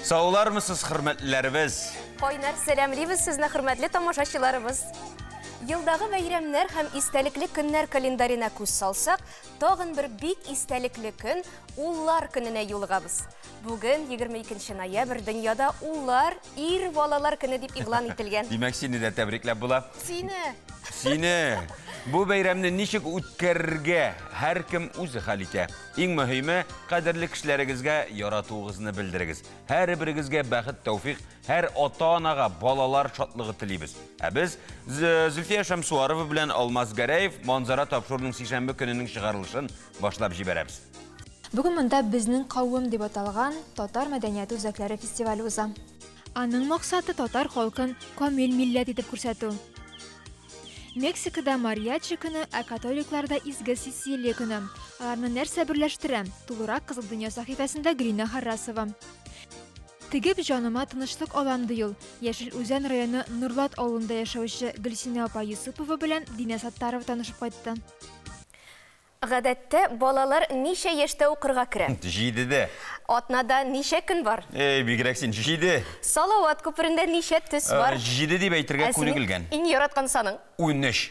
Саулармысыз, хөрмәтлеләребез? Кайнар сәламлибез сезне, хөрмәтле тамашачыларыбыз. Елдагы бәйрәмнәр һәм истәлекле көннәр календарена күз салсак, тагын бер бик истәлекле көн Уллар көненә юлыгабыз. Бүген 22 ноябрь дөньяда Уллар, ир балалар көне дип игълан ителгән. Димәк, сине дә тәбрикләп була. Сине. Сине. Бу бәйрәмне ничек үткәрергә һәркем үзе хәл итә. Иң мөһиме, кадерле кешеләрегезгә яратуыгызны белдерегез. Һәрберегезгә бәхет, тәүфик, һәр ата-анага балалар шатлыгы телибез. Ә без Зөлфия Шәмсуарова белән Алмаз Гәрәев Манзара тапшыруының сишәмбе көненең чыгарылышын башлап җибәрәбез. Бүген монда Безнең кавым дип аталган татар мәдәнияте үзәкләре фестивале уза. Аның максаты татар халкын камил милләт итеп күрсәтү. Мексикада Мариачи көне, ә католикларда Изге Сесилия көне. Аларны нәрсә берләштерә? Тулырак Кызыл дөнья сәхифәсендә Гөлинә Харрасова. Тегеп җаныма тынычлык алам, ди ул. Яшел Үзән районы Нурлат авылында яшәүче Гөлсинә апа Юсупова белән Динә Саттарова танышып кайтты. Гадәттә, балалар ничә яшьтә укырга керә? Җидедә. Атнада ничә көн бар? Эй, бигрәк син, җиде. Салават күперендә ничә төс бар? Җиде дип әйтергә күнегелгән. Иң яраткан саның? 13.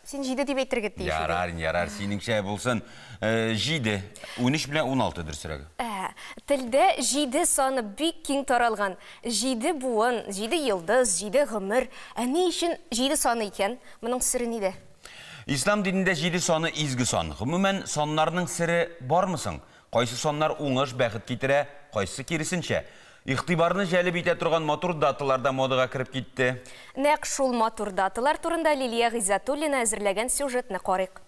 Син җиде дип әйтергә тиеш идең. Ярар, ярар, синеңчә булсын. Җиде. 13 белән 16 дөресрәге. Ә, телдә җиде саны бик киң таралган. Җиде буын, җиде йолдыз, җиде гомер. Ә ни өчен җиде саны икән? Моның сере нидә? Ислам динендә җиде саны изге сан. Гомумән, саннарның сере бармы соң? Кайсы саннар уңыш, бәхет китерә, кайсысы киресенчә? Игътибарны җәлеп итә торган матур даталар да модага кереп китте. Нәкъ шул матур даталар турында Лилия Гыйззәтуллина әзерләгән сюжетны карыйк.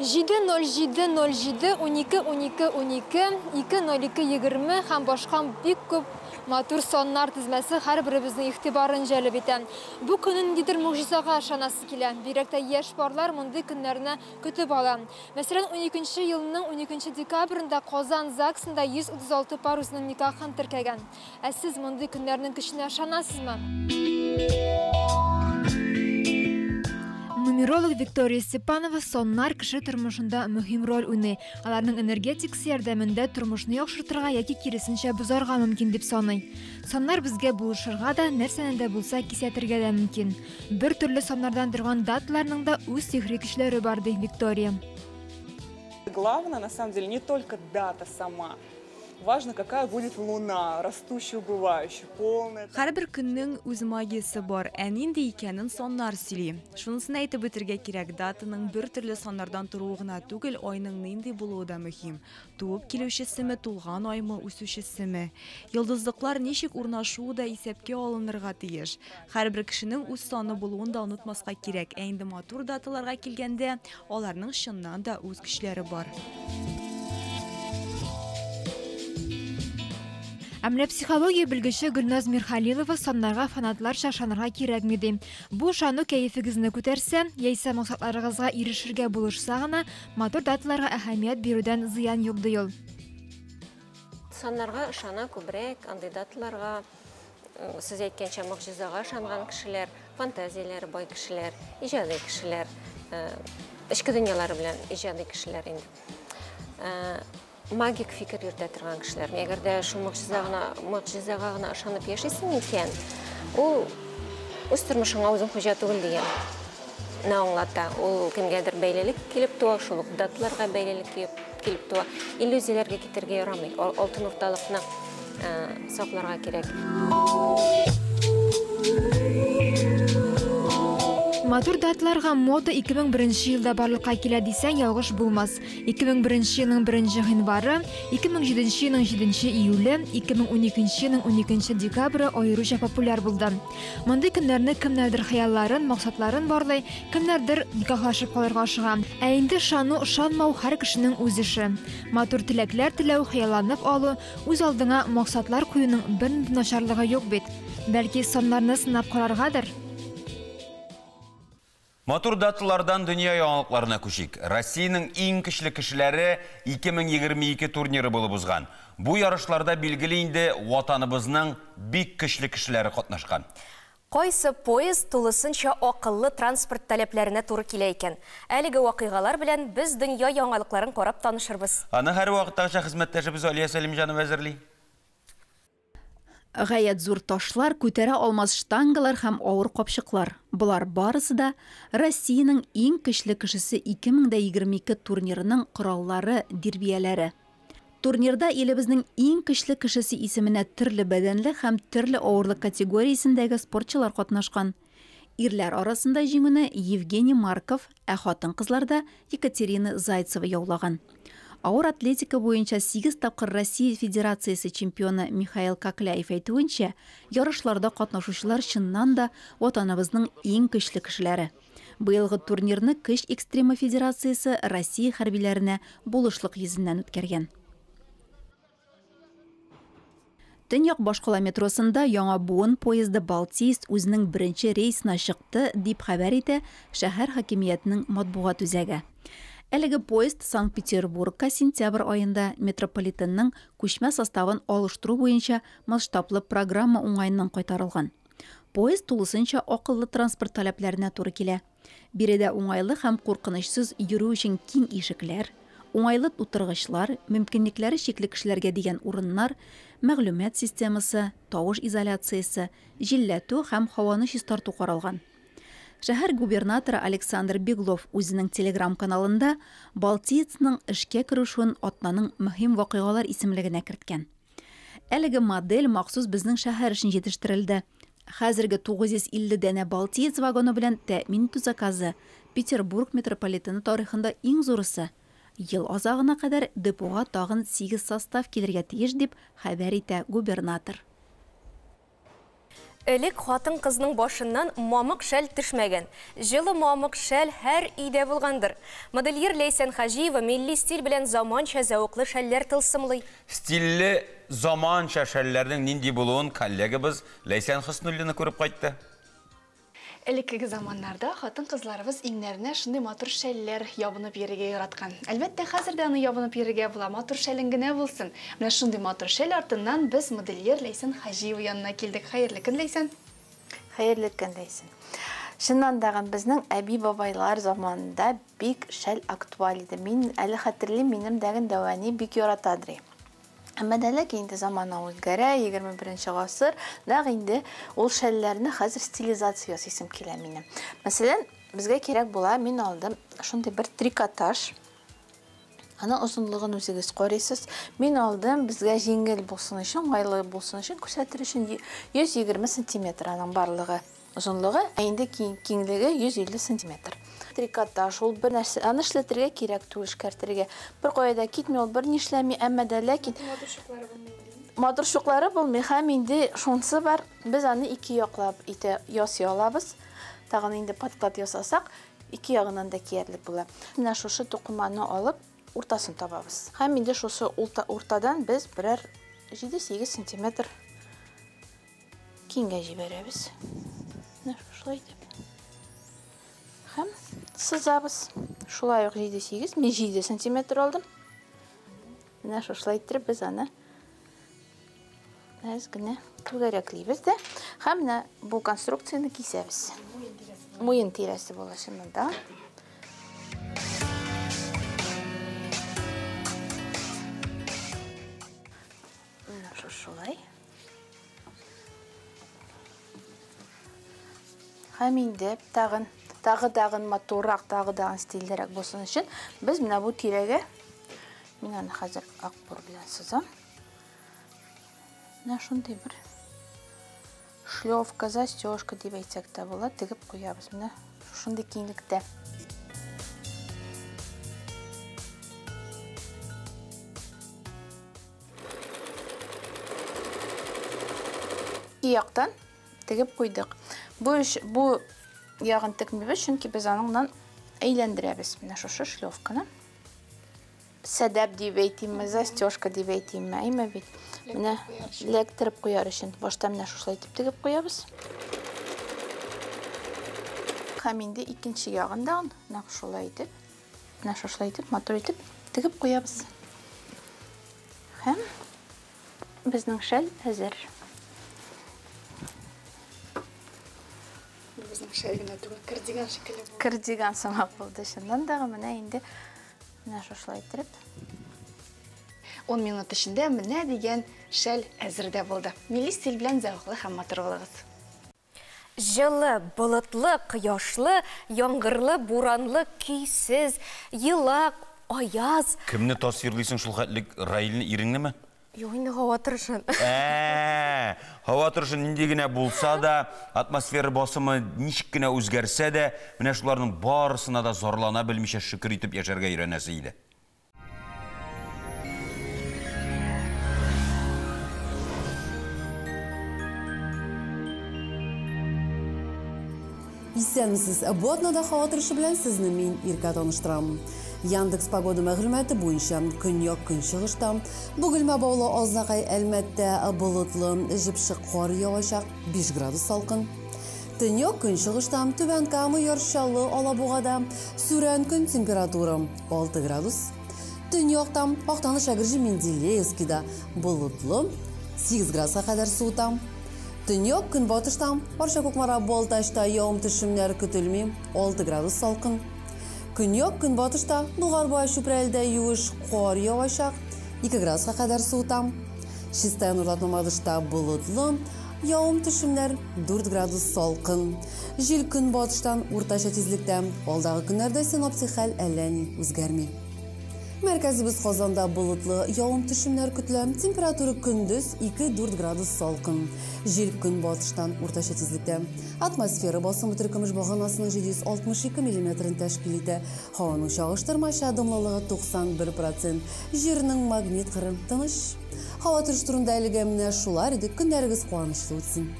7 0 7 0 7 12 12 12 2 0 2 20 һәм башка бик күп матур саннар тезмәсе һәрберебезнең игътибарын җәлеп итә. Бу көнне ниндидер могҗизага ышанасы килә. Бигрәк тә яшь парлар мондый көннәрне көтеп ала. Мәсәлән, уникенче елның уникенче декабрендә Казан ЗАГСында 136 пар үзенең никахын теркәгән. Ә сез мондый көннәрнең көченә ышанасызмы? Нумеролог Виктория Степанова соннар кеше тормышында мөһим роль уйный. Аларның энергетикасы ярдәмендә тормышны яхшыртырга яки киресенчә бозарга мөмкин дип саный. Саннар безгә булышырга да, нәрсәне дә булса кисәтергә дә мөмкин. Бер төрле саннардан торган даталарның да үз сихри көчләре бар, ди Виктория. Главное, на самом деле, не только дата сама. Важно, какая будет луна, растущая, убывающая, полная. Һәрбер көннең үз магиясе бар, ә нинди икәнен саннар сөйли. Шунысын әйтеп үтергә кирәк, датаның бер төрле саннардан торуы гына түгел, айның нинди булуы да мөһим. Туып килүчесеме, тулган аймы, үсүчесеме. Йолдызлыклар ничек урнашуы да исәпкә алынырга тиеш. Һәрбер кешенең үз саны булуын да онытмаска кирәк. Ә инде матур даталарга килгәндә, аларның чыннан да үз көчләре бар. Ә менә психология белгече Гөлназ Мирхалилова саннарга фанатларча ышанырга кирәкми ди. Бу ышану кәефегезне күтәрсә, яисә максатларыгызга ирешергә булышса гына, матур даталарга әһәмият бирүдән зыян юк, ди ул. Саннарга ышана күбрәк, андый даталарга, сез әйткәнчә, могҗизага ышанган кешеләр, фантазияләре бай кешеләр, иҗади кешеләр, эчке дөньялары белән иҗади кешеләр инде. Магик фикер йөртә торган кешеләр. Әгәр дә шул могҗизага гына ышанып яшисең икән, ул үз тормышыңа үзең хуҗа түгел дигән не аңлата. Ул кемгәдер бәйлелек килеп туа, шул ук даталарга бәйлелек килеп туа. Иллюзияләргә китергә ярамый. Алтын урталыкны сакларга кирәк. Матур даталарга мода 2001 елда барлыкка килә дисәң, ялгыш булмас. 2001 елның 1 гыйнвары, 2007 елның 7 июле, 2012 елның 12 декабре аеруча популяр булды. Мондый көннәрне кемнәрдер хыялларын, максатларын барлый, кемнәрдер никахлашып калырга ашыга. Ә инде ышану, ышанмау һәр кешенең үз эше. Матур теләкләр теләү, хыялланып алу, үз алдыңа максатлар куюның бернинди начарлыгы юк бит. Бәлки саннарны сынап караргадыр? Матур даталардан дөнья яңалыкларына күчик. Россиянең иң көчле кешеләре 2022 турниры булып узган. Бу ярышларда билгеле инде ватаныбызның бик көчле кешеләре катнашкан. Кайсы поезд тулысынча акыллы транспорт таләпләренә туры килә икән? Әлеге вакыйгалар белән без дөнья яңалыкларын карап танышырбыз. Аны һәр вакыттагыча хезмәттәшебез Алия Сәлимҗанова әзерли. Гаять зур ташлар, күтәрә алмас штангалар һәм авыр капчыклар. Болар барысы да Россиянең иң көчле кешесе 2022 турнирының кораллары, дирбияләре. Турнирда илебезнең иң көчле кешесе исеменә төрле бәдәнле һәм төрле авырлык категориясендәге спортчылар катнашкан. Ирләр арасында җиңүне Евгений Марков, ә хатын-кызларда Екатерина Зайцева яулаган. Авыр атлетика буенча 8 тапкыр Россия Федерациясе чемпионы Михаил Кокляев әйтүенчә, ярышларда катнашучылар чыннан да ватаныбызның иң көчле кешеләре. Быелгы турнирны Көч экстремы Федерациясе Россия хәрбиләренә булышлык йөзеннән үткәргән. Төньяк башкала метросында яңа буын поезды Балтиец үзенең беренче рейсына чыкты, дип хәбәр итә шәһәр хакимиятенең матбугат үзәге. Әлеге поезд Санкт-Петербургка сентябрь аенда метрополитенның күчмә составын алыштыру буенча масштаблы программа уңаеннан кайтарылган. Поезд тулысынча акыллы транспорт таләпләренә туры килә. Биредә уңайлы һәм куркынычсыз йөрү өчен киң ишекләр, уңайлы утыргычлар, мөмкинлекләре чикле кешеләргә дигән урыннар, мәгълүмат системасы, тавыш изоляциясе, җилләтү һәм һаваны чистарту каралган. Шәһәр губернаторы Александр Беглов үзенең телеграм-каналында Балтиецның эшкә керешүен атнаның мөһим вакыйгалар исемлегенә керткән. Әлеге модель махсус безнең шәһәр өчен җитештерелде. Хәзерге 950 данә Балтиец вагоны белән тәэмин итү заказы Петербург метрополитены тарихында иң зурысы. Ел азагына кадәр депога тагын 8 состав килергә тиеш, дип хәбәр итә губернатор. Элек хатын-кызның башыннан мамык шәл төшмәгән. Җылы мамык шәл һәр өйдә булгандыр. Модельер Ләйсән Хаҗиева милли стиль белән заманча зәвыклы шәлләр тылсымлый. Стильле заманча шәлләрнең нинди булуын коллегабыз Ләйсән Хөснуллина күреп кайтты. Элеккеге заманнарда хатын-кызларыбыз иңнәренә шундый матур шәлләр ябынып йөрергә яраткан. Әлбәттә, хәзер дә аны ябынып йөрергә була, матур шәлең генә булсын. Менә шундый матур шәл артыннан без модельер Ләйсән Хаҗиева янына килдек. Хәерле көн, Ләйсән. Хәерле көн, Ләйсән. Чыннан да безнең әби-бабайлар заманында бик шәл актуаль иде. Мин әле хәтерлим, минем дәген дәвәни бик яратадыр. Әмма дә ләкин инде замана үзгәрә, 21 гасыр, нәкъ инде ул шәлләрне хәзер стилизация ясыйсым килә минем. Мәсәлән, безгә кирәк була, мин алдым шундый бер трикотаж. Аның озынлыгын үзегез карыйсыз. Мин алдым, безгә җиңел булсын өчен, уңайлы булсын өчен, күрсәтер өчен 120 сантиметр аның барлыгы озынлыгы, ә инде киңлеге 150 сантиметр. Трикотаж ул бер нәрсә, аны эшләтергә кирәк түгел, эшкәртергә. Бер кая да китми, ул бер нишләми, әмма дә ләкин матур чуклары булмый. Һәм инде шунысы бар, без аны ике яклап итә ясый алабыз. Тагын инде подклад ясасак, ике ягыннан да киярлек була. Менә шушы тукыманы алып, уртасын табабыз. Һәм инде шушы уртадан без берәр 7-8 сантиметр киңгә җибәрәбез. Менә шулай итеп. Һәм сызабыз. Шулай ук 7-8, мин 7 сантиметр алдым. Менә шулай итеп без аны әз генә түгәрәклибез дә. Һәм менә бу конструкцияне кисәбез. Муен тирәсе була чыннан да. Менә шулай. Һәм инде тагы тагын матуррак, тагы тагын стильдерәк булсын өчен без менә бу тирәгә, мин аны хәзер ак бур белән сызам. Менә шундый бер шлёвка, застежка дип әйтсәк тә була, тегеп куябыз. Менә шундый киңлектә. Ике яктан тегеп куйдык. Бу ягын текмибез, чөнки без аныңнан әйләндерәбез. Менә шушы шлёвканы. Сәдәп дип әйтимме, застежка дип әйтимме, әйме бит. Менә эләктереп куяр өчен. Башта менә шушылай итеп тегеп куябыз. Һәм инде икенче ягын да нәкъ шулай итеп, менә шушылай итеп, матур итеп тегеп куябыз. Һәм безнең шәл әзер. Безнең шәл генә түгел, кардиган шикелле булды. Кардиган сымак булды. Чыннан да менә инде менә шушылай итеп. 10 минут эчендә менә дигән шәл әзер дә булды. Милли стиль белән зәвыклы һәм матур булыгыз. Җылы, болытлы, кояшлы, яңгырлы, буранлы, көйсез, елак, аяз. Кемне тасвирлыйсың шул хәтлек, Раилне, иреңнеме? Юк инде, һава торышын. Ә, һава торышы нинди генә булса да, атмосфера басымы ничек кенә үзгәрсә дә, менә шуларның барысына да зарлана белмичә шөкер итеп яшәргә өйрәнәсе иде. Исәнмесез. Бу атнада һава торышы белән сезне мин, Иркә, таныштырам. Яндекс Погода мәгълүматы буенча көньяк-көнчыгышта, Бөгелмә, Баулы, Азнакай, Әлмәттә болытлы, җепшек кар явачак, 5 градус салкын. Төньяк-көнчыгышта, Түбән Кама, Яр Чаллы, Алабугада сүрән көн, температура 6 градус. Төньякта, Актаныш, Әгерҗе, Менделеевскида болытлы, 8 градуска кадәр суыта. Төньяк көнбатышта, Арча, Кукмара, Балтачта явым-төшемнәр көтелми, 6 градус салкын. Көньяк көнбатышта, Болгар, Буа, Чүпрәледә юеш кар явачак, 2 градуска кадәр суыта. Чистай, Нурлат, Мамадышта болытлы, явым-төшемнәр 4 градус салкын. Җил көнбатыштан уртача тизлектә. Алдагы көннәрдә синоптик хәл әллә ни үзгәрми. Мәркәзебез Казанда болытлы, явым-төшемнәр көтелә. Температура көндез 2-4 градус салкын. Җил көнбатыштан уртача тизлектә. Атмосфера басымы теркөмеш баганасының 762 миллиметрын тәшкил итә. Һаваның чагыштырмача дымлылыгы 91 процент. Җирнең магнит кыры тыныч. Һава торышы турында әлегә менә шулар иде. Көннәрегез куанычлы үтсен.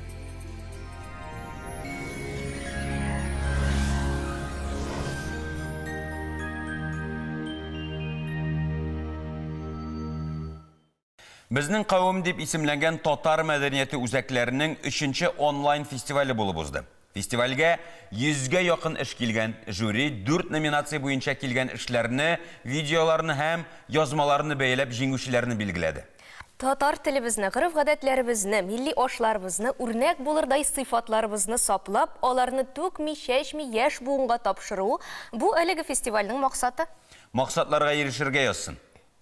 Безнең кавым дип исемләнгән татар мәдәнияте үзәкләренең өченче онлайн фестивале булып узды. Фестивальгә 100гә якын эш килгән. Жюри 4 номинация буенча килгән эшләрне, видеоларны һәм язмаларны бәяләп җиңүчеләрне билгеләде. Татар телебезне, гореф-гадәтләребезне, милли ашларыбызны, үрнәк булырдай сыйфатларыбызны саплап, аларны түкми, чәчми яшь буынга тапшыру бу әлеге фестивальнең максаты. Максатларга ирешергә язсын.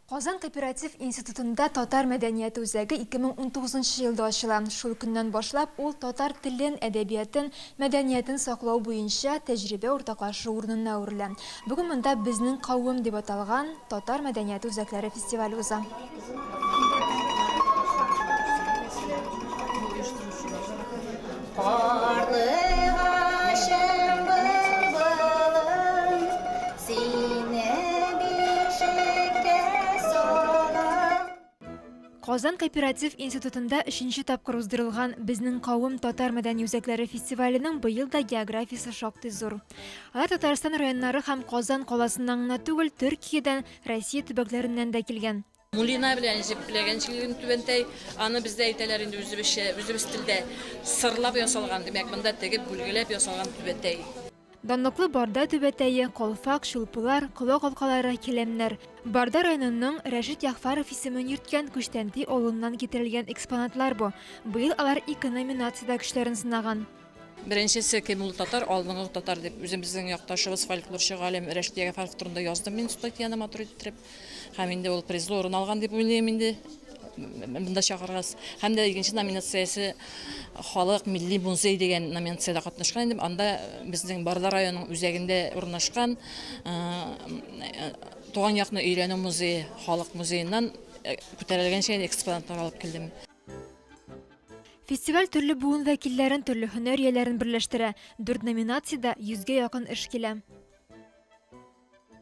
Казан кооператив институтында татар мәдәнияте үзәге 2019 елда ачыла. Шул көннән башлап ул татар телен, әдәбиятын, мәдәниятен саклау буенча тәҗрибә уртаклашу урынына әверелә. Бүген монда Безнең кавым дип аталган татар мәдәнияте үзәкләре фестивале уза. Карлыгачым, былбылым, сине бишеккә салам. Казан кооператив институтында өченче тапкыр уздырылган Безнең кавым татар мәдәни үзәкләре фестиваленең быел да географиясе шактый зур. Алар Татарстан районнары һәм Казан каласыннан гына түгел, Төркиядән, Россия төбәкләреннән дә килгән. Мулина белән җепләгән чигелгән түбәнтәй, аны бездә әйтәләр инде үзебезчә, үзебез телдә сырлап ясалган, димәк, монда тегеп, бүлгеләп ясалган түбәтәй. Данлыклы Барда түбәтәе, калфак, чулпылар, колак алкалары, келәмнәр. Барда районының Рәшит Ягъфәров исемен йөрткән Күчтәнти авылыннан китерелгән экспонатлар бу. Быел алар ике номинациядә көчләрен сынаган. Беренчесе кем ул татар, алдынгы татар дип үзебезнең якташыбыз фольклорчы галим Рәшит Ягъфәров турында яздым мин статьяны матур иттереп. Һәм инде ул призлы урын алган дип уйлыйм инде. Монда чакыргыз. Һәм дә икенче номинациясе халык милли музей дигән номинациядә катнашкан идем. Анда безнең Барда районының үзәгендә урнашкан туган якны өйрәнү музее, халык музееннан күтәрелгән экспонатлар алып килдем. Фестиваль төрле буын вәкилләрен, төрле һөнәр ияләрен берләштерә. 4 номинациядә 100гә якын эш килә.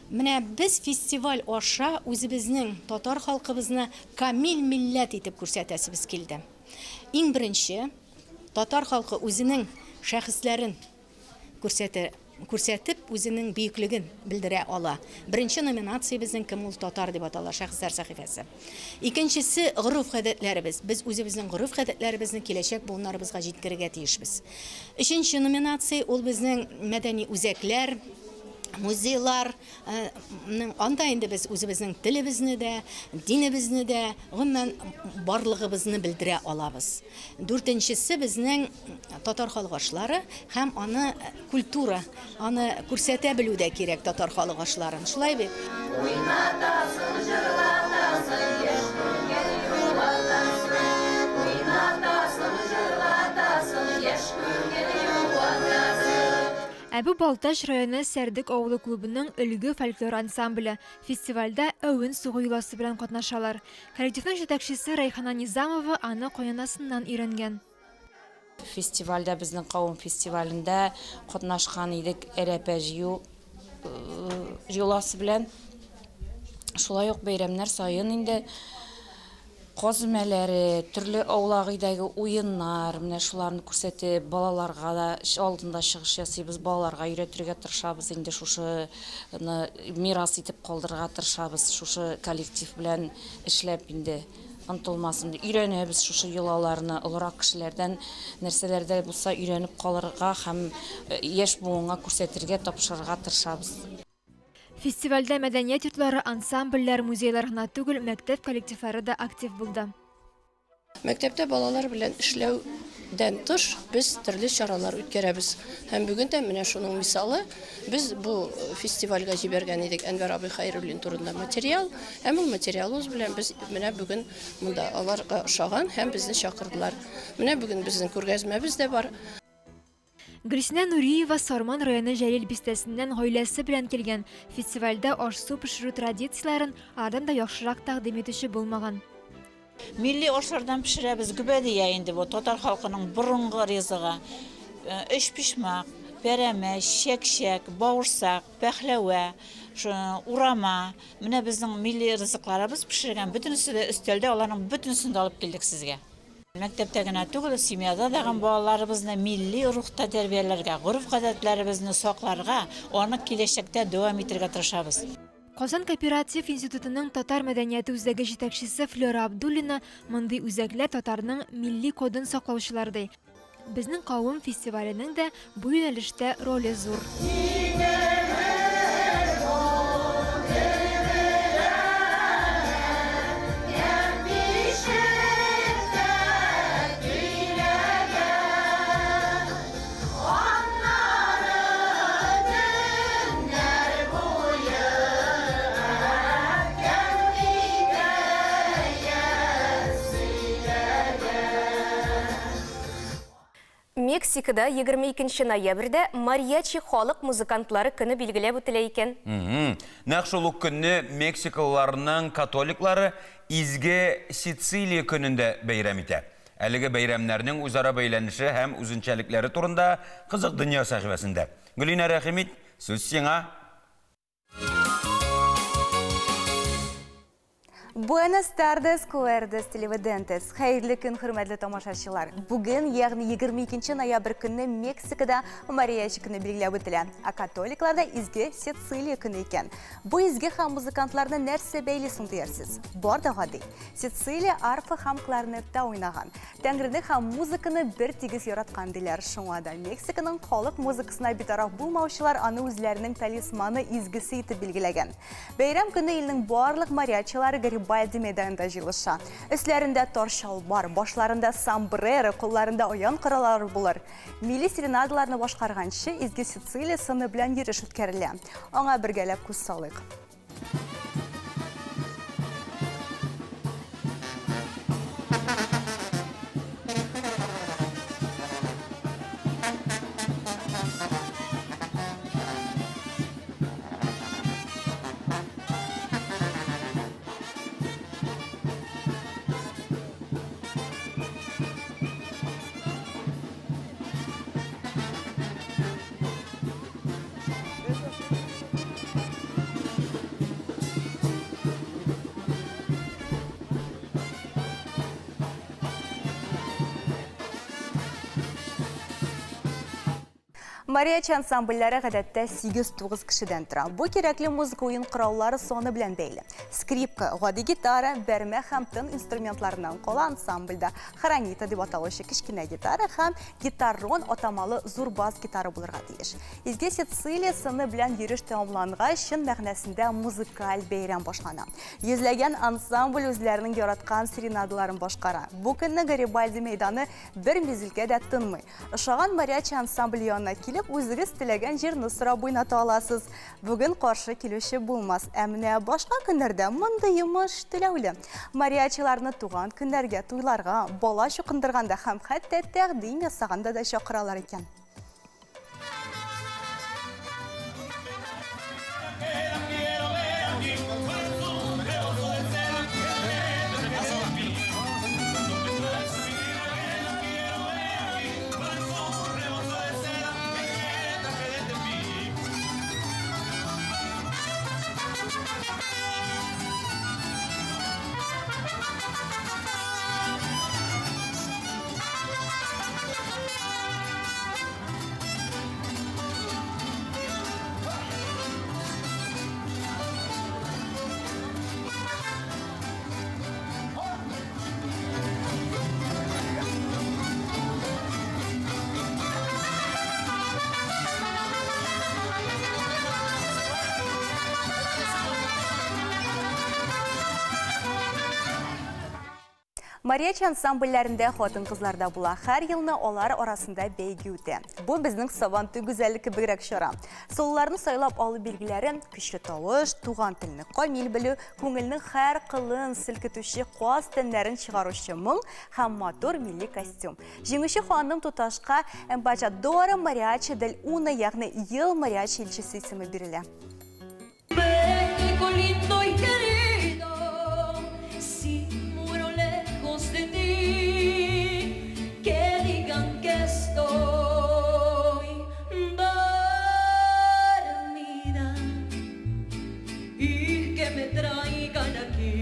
Менә без фестиваль аша үзебезнең татар халкыбызны камил милләт итеп күрсәтәсебез килде. Иң беренче татар халкы үзенең шәхесләрен күрсәтеп, үзенең бөеклеген белдерә ала. Беренче номинация безнең Кем ул татар дип атала, шәхесләр сәхифәсе. Икенчесе гореф-гадәтләребез. Без үзебезнең гореф-гадәтләребезне киләчәк буыннарыбызга җиткерергә тиешбез. Өченче номинация ул безнең мәдәни үзәкләр, музейлар, анда инде без үзебезнең телебезне дә, динебезне дә, гомумән барлыгыбызны белдерә алабыз. Дүртенчесе безнең татар халык ашлары һәм аны культура, аны күрсәтә белү дә кирәк татар халык ашларын. Шулай бит? Уйнатасың, җырлатасың, яшь Ә бу Балтач районы Сәрдек авылы клубының Өлге фольклор ансамбле. Фестивальдә әвен сугу йоласы белән катнашалар. Коллективның җитәкчесе Рәйхана Низамова аны каенанасыннан өйрәнгән. Фестивальдә, безнең кавым фестивалендә катнашкан идек әрәпә җыю йоласы белән. Шулай ук бәйрәмнәр саен инде каз өмәләре, төрле аулак өйдәге уеннар, менә шуларны күрсәтеп, балаларга да алдында чыгыш ясыйбыз, балаларга өйрәтергә тырышабыз инде шушыны мирас итеп калдырырга тырышабыз, шушы коллектив белән эшләп инде онытылмасын. Өйрәнәбез шушы йолаларны, олырак кешеләрдән нәрсәләр дә булса өйрәнеп калырга һәм яшь буынга күрсәтергә, тапшырырга тырышабыз. Фестивальдә мәдәният йортлары, ансамбльләр, музейлар гына түгел, мәктәп коллективлары да актив булды. Мәктәптә балалар белән эшләүдән тыш без төрле чаралар үткәрәбез. Һәм бүген дә менә шуның мисалы, без бу фестивальгә җибәргән идек Әнвәр абый Хәйруллин турында материал. Һәм ул материалыбыз белән без менә бүген монда аларга ошаган һәм безне чакырдылар. Менә бүген безнең күргәзмәбез дә бар. Гөлсинә Нуриева Сарман районы Җәлил бистәсеннән гаиләсе белән килгән. Фестивальдә аш-су пешерү традицияләрен алардан да яхшырак тәкъдим итүче булмаган. Милли ашлардан пешерәбез, гөбәдия инде бу татар халкының борынгы ризыгы. Өчпочмак, пәрәмәч, чәк-чәк, бавырсак, пәхләвә, урама. Менә безнең милли ризыкларыбыз пешергән, бөтенесе дә өстәлдә, аларның бөтенесен дә алып килдек сезгә. Мәктәптә генә түгел, семьяда да балаларыбызны милли рухта тәрбияләргә, гореф-гадәтләребезне сакларга, аны киләчәктә дәвам итәргә тырышабыз. Казан кооператив институтының татар мәдәнияте үзәге җитәкчесе Флера Абдуллина мондый үзәкләр татарның милли кодын саклаучылар ди. Безнең кавым фестиваленең дә бу юнәлештә роле зур. Мексикада 22 ноябрьдә мариачи халык музыкантлары көне билгеләп үтелә икән. Нәкъ шул ук көнне мексикалыларның католиклары Изге Сицилия көнендә бәйрәм итә. Әлеге бәйрәмнәрнең үзара бәйләнеше һәм үзенчәлекләре турында Кызык дөнья сәхифәсендә. Гөлинә, рәхим ит, сүз сиңа. Buenas tardes, queridos televidentes. Хәерле көн, хөрмәтле тамашачылар. Бүген, ягъни 22 ноябрь көнне Мексикада мариачи көне билгеләп үтелә. Ә католикларда Изге Сицилия көне икән. Бу изге һәм музыкантларны нәрсә бәйли соң диярсез? Бар да гади. Сицилия арфа һәм кларнетта уйнаган. Тәңрене һәм музыканы бер тигез яраткан диләр. Шуңа да Мексиканың халык музыкасына битараф булмаучылар аны үзләренең талисманы изгесе итеп билгеләгән. Бәйрәм көне илнең барлык мариачилары Гарибальди мәйданында җыелыша. Өсләрендә тар чалбар, башларында сомбреро, кулларында уен кораллары булыр. Милли серенадаларны башкарганчы Изге Сицилия сыны белән йөреш үткәрелә. Аңа бергәләп күз салыйк. Мариачи ансамбльләре гадәттә 8-9 кешедән тора. Бу кирәкле музыка уен кораллары саны белән бәйле. Скрипка, гади гитара, бәрмә һәм тын инструментларыннан кала ансамбльдә хронита дип аталучы кечкенә гитара һәм гитаррон атамалы зур бас гитара булырга тиеш. Изге Сицилия сыны белән йөреш тәмамлангач, чын мәгънәсендә музыкаль бәйрәм башлана. Йөзләгән ансамбль үзләренең яраткан серенадаларын башкара. Бу көнне Гарибальди мәйданы бер мизгелгә дә тынмый. Ошаган мариачи ансамбль янына килеп, үзегез теләгән җырны сорап уйната аласыз. Бүген каршы килүче булмас. Ә менә башка көннәрдә мондый йомыш түләүле. Мариачиларны туган көннәргә, туйларга, бала чукындырганда һәм хәтта тәкъдим ясаганда да чакыралар икән. Мариачи ансамбльләрендә хатын-кызлар да була. Һәр елны алар арасында бәйге үтә. Бу безнең Сабантуй гүзәллеге кебегрәк чара. Солыларны сайлап алу билгеләре көчле тавыш, туган телне камил белү, күңелнең һәр кылын селкетүче каз тәннәрен чыгаручы моң һәм матур милли костюм. Җиңүче ханым туташка Эмбаджадора Мариачи дель Уна, ягъни ел мариачи илчесе исеме бирелә. México lindo y querido, si muero lejos de ti, que digan que estoy dormida y que me traigan aquí.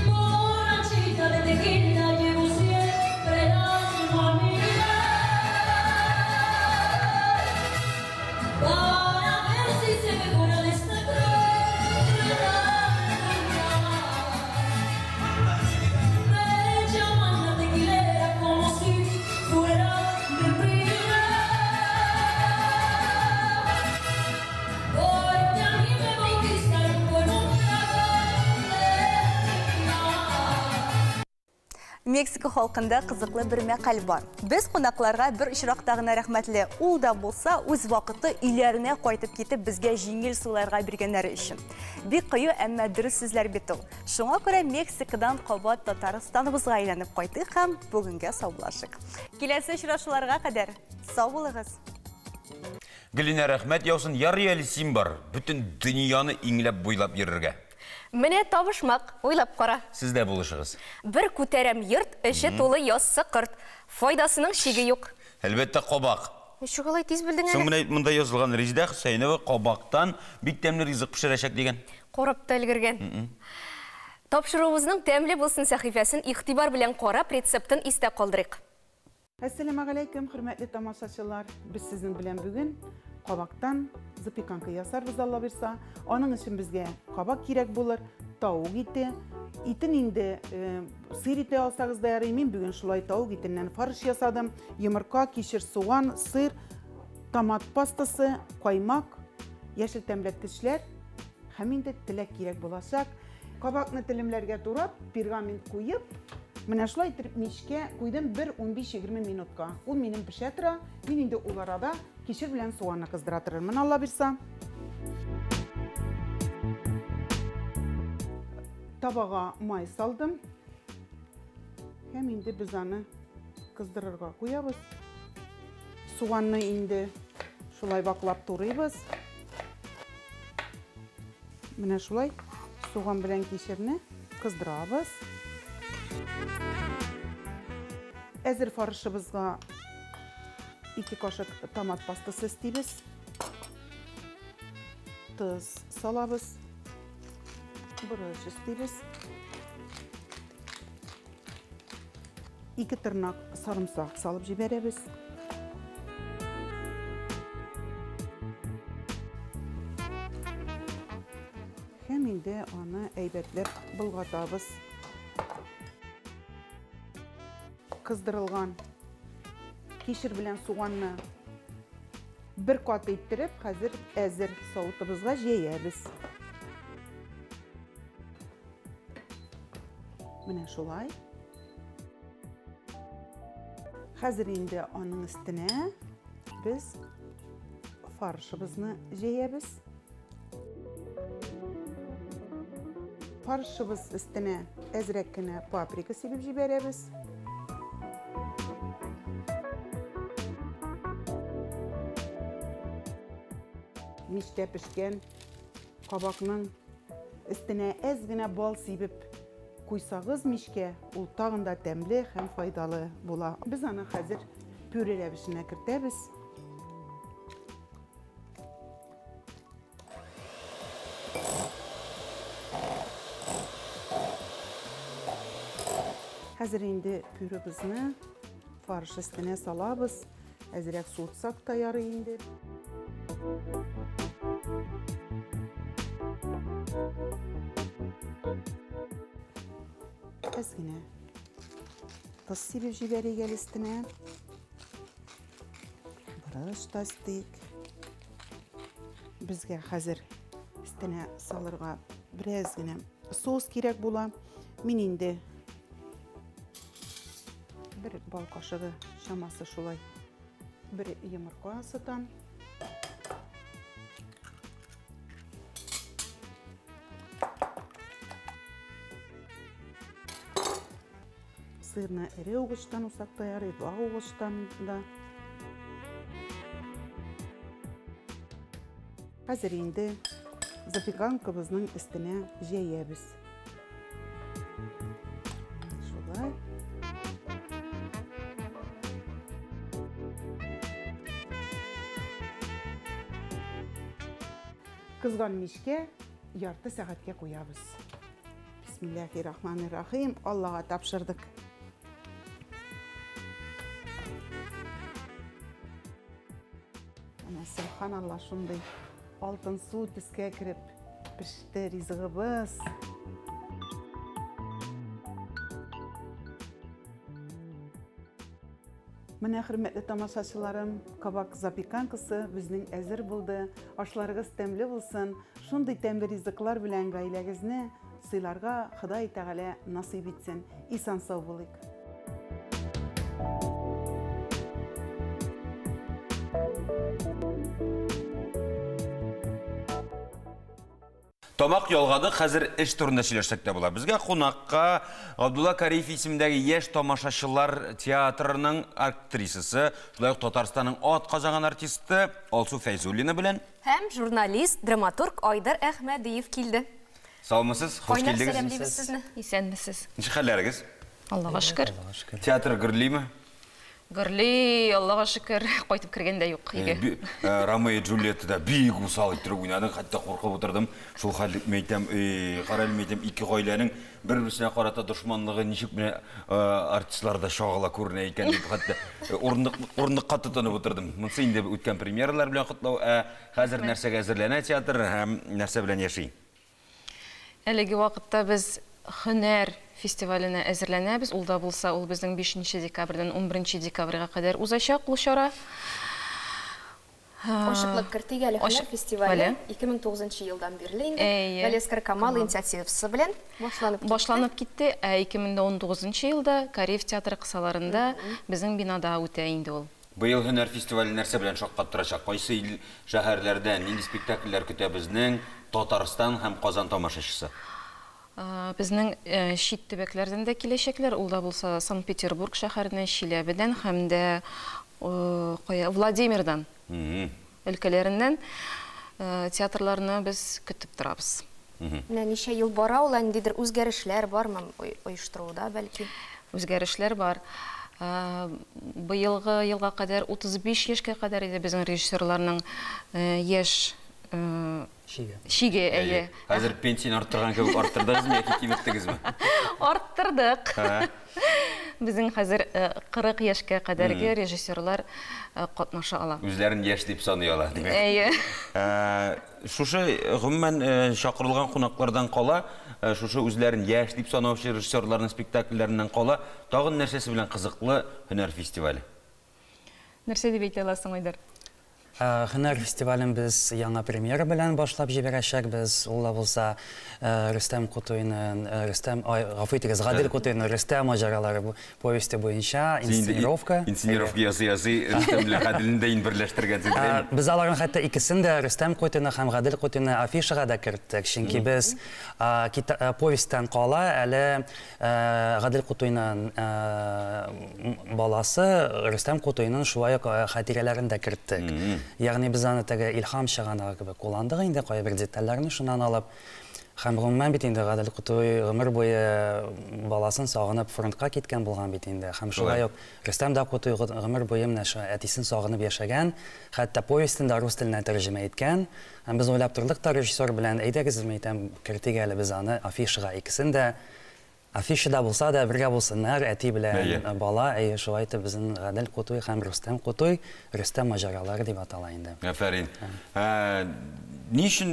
Borrachita de tequila, llevo siempre el alma a mi lado, para ver si se mejora de esta cruel agonía. Me llaman la tequilera como si fuera de primera, porque a mí me bautizaron con un trago de tequila. Мексика халкында кызыклы бер мәкаль бар. Без кунакларга бер очракта гына рәхмәтле. Ул да булса үз вакыты өйләренә кайтып китеп безгә җиңел суларга биргәннәре өчен. Бик кыю, әмма дөрес сүзләр бит ул. Шуңа күрә Мексикадан кабат Татарстаныбызга әйләнеп кайтыйк һәм бүгенгә саубуллашыйк. Киләсе очрашуларга кадәр сау булыгыз. Гөлинә, рәхмәт яусын, ярый әле син бар. Бөтен дөньяны иңләп буйлап йөрергә. Менә табышмак, уйлап кара. Сез дә булышыгыз. Бер күтәрәм йорт, эше тулы яссы корт. Файдасының чиге юк. Әлбәттә, кабак. Ничек алай тиз белдең Соң әле? менә монда язылган Резидә Хөсәенова кабактан бик тәмле ризык пешерәчәк дигән. Карап та өлгергән. Тапшыруыбызның тәмле булсын сәхифәсен игътибар белән карап, рецептын истә калдырыйк. Әссәламегаләйкүм, хөрмәтле тамашачылар. Без сезнең белән бүген кабактан запеканка ясарбыз, Алла бирса. Аның өчен безгә кабак кирәк булыр, тавык ите. Итен инде сыр ите алсагыз да ярый. Мин бүген шулай тавык итеннән фарш ясадым. Йомырка, кишер, суган, сыр, томат пастасы, каймак, яшел тәмләткечләр һәм инде теләк кирәк булачак. Кабакны телемләргә турап, пергамент куеп, менә шулай итеп мичкә куйдым бер 15-20 минутка. Ул минем пешә тора. Мин инде ул арада кишер белән суганны кыздыра торырмын, Алла бирса. Табага май салдым. Һәм инде без аны кыздырырга куябыз. Суганны инде шулай ваклап турыйбыз. Менә шулай суган белән кишерне кыздырабыз. Әзер фаршыбызга 2 кашык томат пастасы өстибез. Тоз салабыз. Борыч өстибез. 2 тырнак сарымсак салып җибәрәбез. Һәм инде аны әйбәтләп болгатабыз. Кыздырылган кишер белән суганны бер кат иттереп, хәзер әзер савытыбызга җәябез. Менә шулай. Хәзер инде аның өстенә без фаршыбызны җәябез. Фаршыбыз өстенә әзрәк кенә паприка сибеп җибәрәбез. Мичтә пешкән кабакның өстенә әз генә бал сибеп куйсагыз мичкә, ул тагын да тәмле һәм файдалы була. Без аны хәзер пюре рәвешенә кертәбез. Хәзер инде пюребызны Фарш өстенә салабыз. Әзрәк суытсак та ярый инде. Әз генә тоз сибеп җибәрик әле өстенә. Борыч та өстик. Безгә хәзер өстенә салырга бераз генә соус кирәк була. Мин инде бер бал кашыгы чамасы шулай бер йомырка сытам. Сырны эре угычтан усак та ярый, вак угычтан да. Хәзер инде запеканкабызның өстенә җәябез. Шулай. Кызган мичкә ярты сәгатькә куябыз. Бисмиллахи-рахмани-рахим. Аллага тапшырдык. Әнә, субханалла, шундый алтын су төскә кереп пеште ризыгыбыз. Менә, хөрмәтле тамашачыларым, кабак запеканкасы безнең әзер булды. Ашларыгыз тәмле булсын. Шундый тәмле ризыклар белән гаиләгезне сыйларга Ходай Тәгалә насыйп итсен. Исән сау булыйк. Тамак ялгадык, хәзер эш турында сөйләшсәк тә була. Безгә кунакка Габдулла Кариев исемендәге яшь тамашачылар театрының актрисасы, шулай ук Татарстанның атказанган артисты Алсу Фәйзуллина белән Һәм журналист, драматург Айдар Әхмәдиев килде. Саумысыз, хуш Кайнар килдегез. сәламлибез сезне. Исәнмесез. Ничек хәлләрегез? Аллага шөкер. Театр гөрлиме? Гөрли, Аллага шөкер, кайтып кергән дә юк өйгә. Ромео и Джульеттада бик усал иттереп уйнадың, хәтта куркып утырдым. Шул хәл мин әйтәм, карале, мин әйтәм, ике гаиләнең бер-берсенә карата дошманлыгы ничек менә артистларда чагыла күренә икән дип, хәтта урындыкка тотынып утырдым. Монысы инде үткән премьералар белән котлау, ә хәзер нәрсәгә әзерләнә театр һәм нәрсә белән яши? Әлеге вакытта без Һөнәр фестиваленә әзерләнәбез. Ул да булса, ул безнең 5 декабрьдән 11 декабрьгә кадәр узачак ул чара. Ачыклык кертик әле, Һөнәр фестивале 2009 елдан бирле инде Галиәсгар Камал инициативасы белән башланып китте. Башланып китте, ә 2019 елда Кариев театры кысаларында безнең бинада үтә инде ул. Быел Һөнәр фестивале нәрсә белән шаккаттырачак? Кайсы ил шәһәрләрдә нинди спектакльләр көтә безнең Татарстан һәм Казан тамашачысы? Безнең чит төбәкләрдән дә киләчәкләр, ул да булса Санкт-Петербург шәһәреннән, Чиләбедән һәм дә кая, Владимирдан өлкәләреннән театрларны без көтеп торабыз. Менә ничә ел бара ул, ниндидер үзгәрешләр бармы оештыруда бәлки? Үзгәрешләр бар. Быелгы елга кадәр 35 яшькә кадәр иде безнең режиссерларның яшь Чиге. Чиге, әйе. Хәзер пенсияне арттырган кебек арттырдыгызмы яки киметтегезме? Арттырдык. Безнең хәзер 40 яшькә кадәрге режиссерлар катнаша ала. Үзләрен яшь дип саный ала, димәк. Әйе. Шушы гомумән чакырылган кунаклардан кала, шушы үзләрен яшь дип санаучы режиссерларның спектакльләреннән кала, тагын нәрсәсе белән кызыклы Һөнәр фестивале? Нәрсә дип әйтә аласың, Айдар? Һөнәр фестивален без яңа премьера белән башлап җибәрәчәкбез. Ул да булса Рөстәм Кутуйның, Рөстәм, ай, гафу итегез, Гадел Кутуйның Рөстәм маҗаралары повесте буенча инсценировка. Инсценировка ясый-ясый Рөстәм белән Гаделне дә инде берләштергәнсез, әйеме? Без аларның хәтта икесен дә, Рөстәм Кутуйны һәм Гадел Кутуйны афишага да керттек, чөнки без повестьтан кала әле Гадел Кутуйның баласы Рөстәм Кутуйның шулай ук хатирәләрен дә керттек. Ягъни без аны теге илһам чыганагы кебек кулландык инде, кайбер детальләрне шуннан алып. Һәм гомумән бит инде Гадел Кутуй гомер буе баласын сагынып фронтка киткән булган бит инде. Һәм шулай ук Рөстәм дә Кутуй гомер буе менә шул әтисен сагынып яшәгән, хәтта повестен дә рус теленә тәрҗемә иткән. Һәм без уйлап тордык та режиссер белән, әйдәгез, мин әйтәм, кертик әле без аны афишага икесен дә. Афишада булса да бергә булсыннар, әти белән бала, әйе, шулай итеп безнең Гадел Кутуй һәм Рөстәм Кутуй, Рөстәм маҗаралары дип атала инде. Афәрин. Ни өчен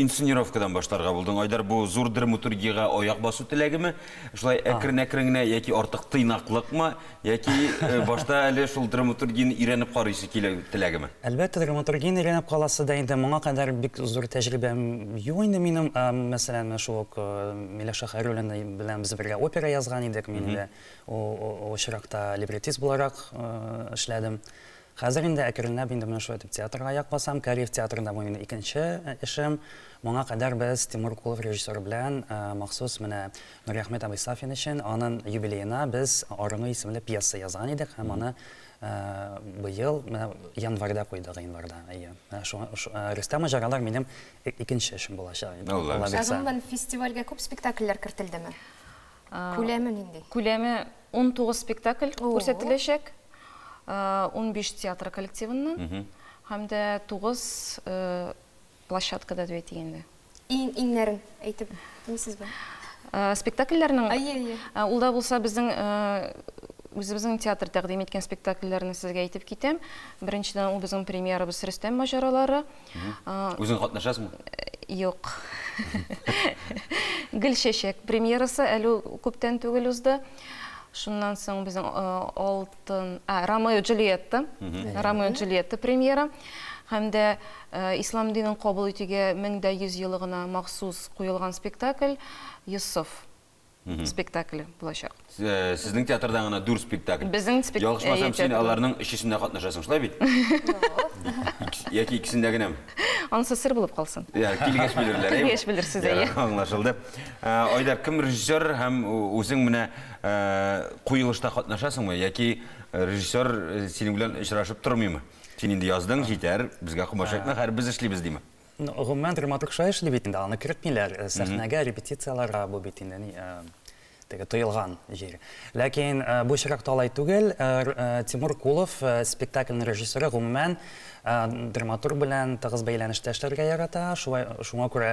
инсценировкадан башларга булдың, Айдар? Бу зур драматургиягә аяк басу теләгеме? Шулай әкрен-әкрен генә яки артык тыйнаклыкмы, яки башта әле шул драматургияне өйрәнеп карыйсы килү теләгеме? Әлбәттә, драматургияне өйрәнеп каласы да инде. Моңа кадәр бик зур тәҗрибәм юк инде минем. Мәсәлән, менә шул ук Миләүшә Хәйруллина белән без бергә опера язган идек. Мин инде ул очракта либреттист буларак эшләдем. Хәзер инде әкренләп инде менә шулай итеп театрга аяк басам. Кариев театрында бу минем икенче эшем. Моңа кадәр без Тимур Кулов режиссер белән махсус менә Нуриәхмәт абый Сафин өчен анын юбилеена без Арыну исемле пьеса язган идек һәм аны быел менә январьда куйдык, гыйнварда. Әйе. Менә шуңа Рөстәм маҗаралар минем икенче эшем булачак инде. Алла бирса. Ә гомумән фестивальгә күп спектакльләр кертелдеме? Күләме нинди? Күләме 19 спектакль күрсәтеләчәк. 15 театр коллективыннан һәм дә 9 площадкада дип әйтик инде. Иң иңнәрен әйтеп белмисезме? Спектакльләрнең? Әйе, әйе. Ул да булса безнең үзебезнең театр тәкъдим иткән спектакльләрне сезгә әйтеп китәм. Беренчедән, ул безнең премьерабыз Рөстәм маҗаралары. Үзең катнашасыңмы? Юк. Гөлчәчәк премьерасы әле күптән түгел узды. Шуннан соң безнең алтын, а, Ромео Джульетта, Ромео Джульетта премьера. Һәм дә ислам динен кабул итүгә 1100 елыгына махсус куелган спектакль Йосыф спектакле булачак. Сезнең театрдан гына дүрт спектакль. Безнең спектакль. Ялгышмасам, син аларның өчесендә катнашасың, шулай бит? Яки икесендә генәме? Анысы сер булып калсын. Я, килгәч белерләр. Килгәч белерсез, әйе. Аңлашылды. Айдар, кем режиссер һәм үзең менә куелышта катнашасыңмы яки режиссер синең белән очрашып тормыймы? Син инде яздың, җитәр, безгә комачау итмә, хәзер без эшлибез диме? Гомумән, драматург шулай эшли бит инде, аны кертмиләр сәхнәгә, репетицияләргә, бу бит инде ни, теге тоелган җир. Ләкин бу очракта алай түгел. Тимур Кулов, спектакльнең режиссеры, гомумән, драматург белән тыгыз бәйләнештә эшләргә ярата. Шулай, шуңа күрә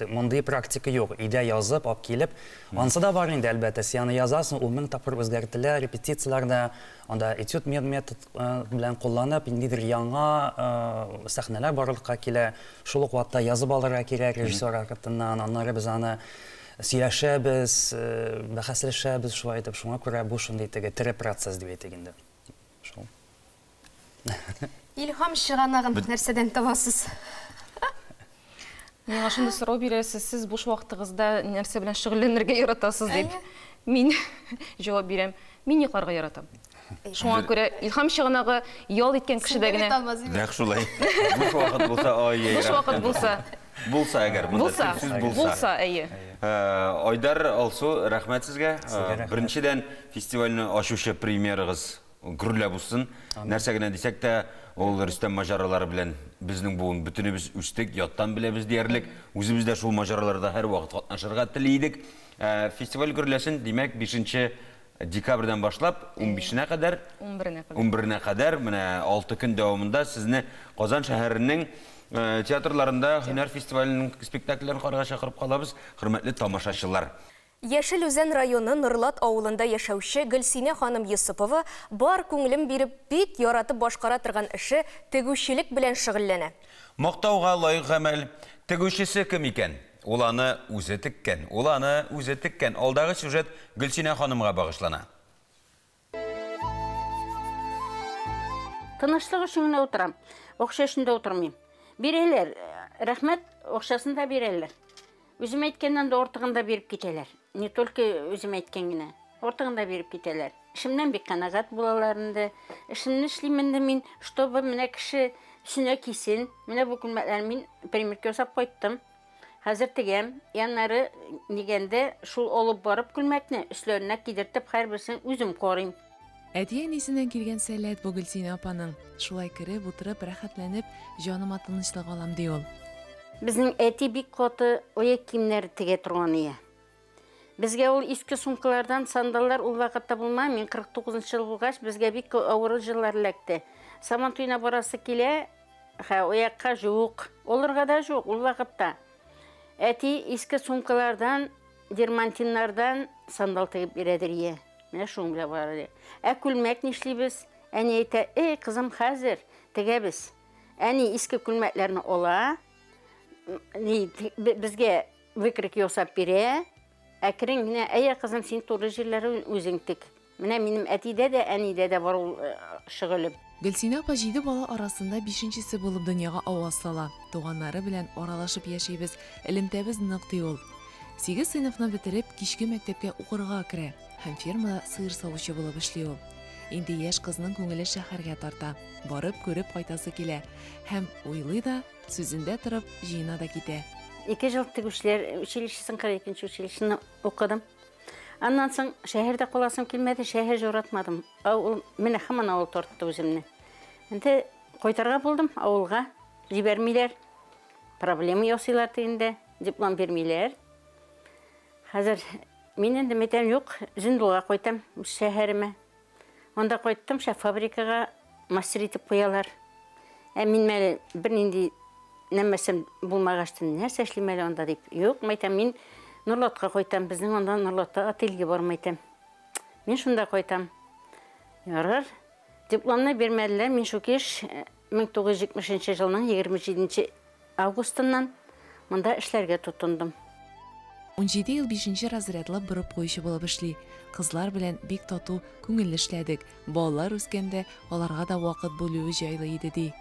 мондый практика юк. Өйдә язып, алып килеп, ансы да бар инде, әлбәттә. Син аны язасың, ул мең тапкыр үзгәртелә, репетицияләрдә, анда этюд метод белән кулланып, ниндидер яңа сәхнәләр барлыкка килә. Шул ук вакытта язып алырга кирәк режиссер артыннан, аннары без аны сөйләшәбез, бәхәсләшәбез, шулай итеп. Шуңа күрә бу шундый теге тере процесс дип әйтик инде. Шул. Илһам чыганагын нәрсәдән табасыз? Миңа шундый сорау бирәсез, сез буш вакытыгызда нәрсә белән шөгыльләнергә яратасыз дип. Мин җавап бирәм. Мин йокларга яратам. Шуңа күрә илһам чыганагы ял иткән кешедә генә. Нәкъ шулай. Буш вакыт булса, ай-яй. Буш вакыт булса. Булса әгәр, монда сүз булса. Булса, әйе. Айдар, Алсу, рәхмәт сезгә. Беренчедән, фестивальне ачучы премьерагыз гөрләп узсын. Нәрсә генә дисәк тә, ул Рөстәм маҗаралары белән безнең буын бөтенебез үстек, яттан беләбез диярлек. Үзебез дә шул маҗараларда һәрвакыт катнашырга тели идек. Фестиваль гөрләсен, димәк, 5 декабрьдән башлап 15-нә кадәр, 11-нә кадәр, менә 6 көн дәвамында сезне Казан шәһәренең театрларында һөнәр фестиваленең спектакльләрен карарга чакырып калабыз, хөрмәтле тамашачылар. Яшел Үзән районы Норлат авылында яшәүче Гөлсинә ханым Йосыпова бар күңелен биреп, бик яратып башкара торган эше тегүчелек белән шөгыльләнә. Мактауга лаек гамәл. Тегүчесе кем икән? Ул аны үзе теккән. Ул аны үзе теккән. Алдагы сюжет Гөлсинә ханымга багышлана. Тынычлык өчен генә утырам. Акча өчен дә утырмыйм. Бирәләр, рәхмәт, акчасын да бирәләр. Үзем әйткәннән дә артыгын да биреп китәләр. Не только үзем әйткән генә, артыгын да биреп китәләр. Эшемнән бик канәгать булалар инде. Эшемне эшлим инде мин, чтобы менә кеше өстенә кисен. Менә бу күлмәкләрне мин примерка ясап кайттым. Хәзер тегәм. Яннары нигәндә шул алып барып күлмәкне өсләренә кидертеп һәрберсен үзем карыйм. Әти-әнисеннән килгән сәләт бу Гөлсинә апаның. Шулай кереп, утырып, рәхәтләнеп, җаныма тынычлык алам, ди ул. Безнең әти бик каты аяк киемнәре тегә торган ие. Безгә ул иске сумкалардан сандаллар ул вакытта булмады. Мин 49 ел булгач, безгә бик авыр еллар эләкте. Сабан туена барасы килә, ха, аякка жук, алырга да жук ул вакытта. Әти иске сумкалардан дермантиннардан сандал тегеп бирәдер ие. Менә шуның белән бара иде. Ә күлмәк нишлибез? Әни әйтә, "Эй, кызым, хәзер тегәбез." Әни иске күлмәкләрне ала, ни безгә выкройка ясап бирә. Әкрен генә, "Әйе, кызым, син туры җирләрен үзең тек." Менә минем әтидә дә, әнидә дә бар ул шөгылем. Гөлсинә апа җиде бала арасында бишенчесе булып дөньяга аваз сала. Туганнары белән аралашып яшибез, элемтәбез нык, ди ул. Сигез сыйныфны бетереп, кичке мәктәпкә укырга керә һәм фермада сыер савучы булып эшли ул. Инде яшь кызның күңеле шәһәргә тарта, барып күреп кайтасы килә һәм уйлый да, сүзендә торып, җыена да китә. Ике ел тегүчеләр училищесын, 42 нче училищены укыдым. Аннан соң шәһәрдә каласым килмәде, шәһәр җоратмадым. Авыл, менә һаман авыл тартты үземне. Инде кайтарга булдым авылга. Җибәрмиләр. Проблема ясыйлар тегендә, диплом бирмиләр. Хәзер мин инде мәйтәм, юк, Зиндулга кайтам, үз шәһәремә. Анда кайттым, шә фабрикага мастер итеп куялар. Ә мин әле бернинди нәмәсем булмагач, нәрсә эшлим әле анда дип. Юк, мәйтәм, мин Нурлатка кайтам, безнең анда Нурлатта ателье бар, мәйтәм. Мин шунда кайтам. Ярар. Дипломны бирмәделәр, мин шул кеш 1970 елның 27 августыннан монда эшләргә тотындым. 17 ел бишенче разрядлы борып куючы булып эшли. Кызлар белән бик тату, күңелле эшләдек. Балалар үскәндә, аларга да вакыт бүлүе җайлы иде, ди.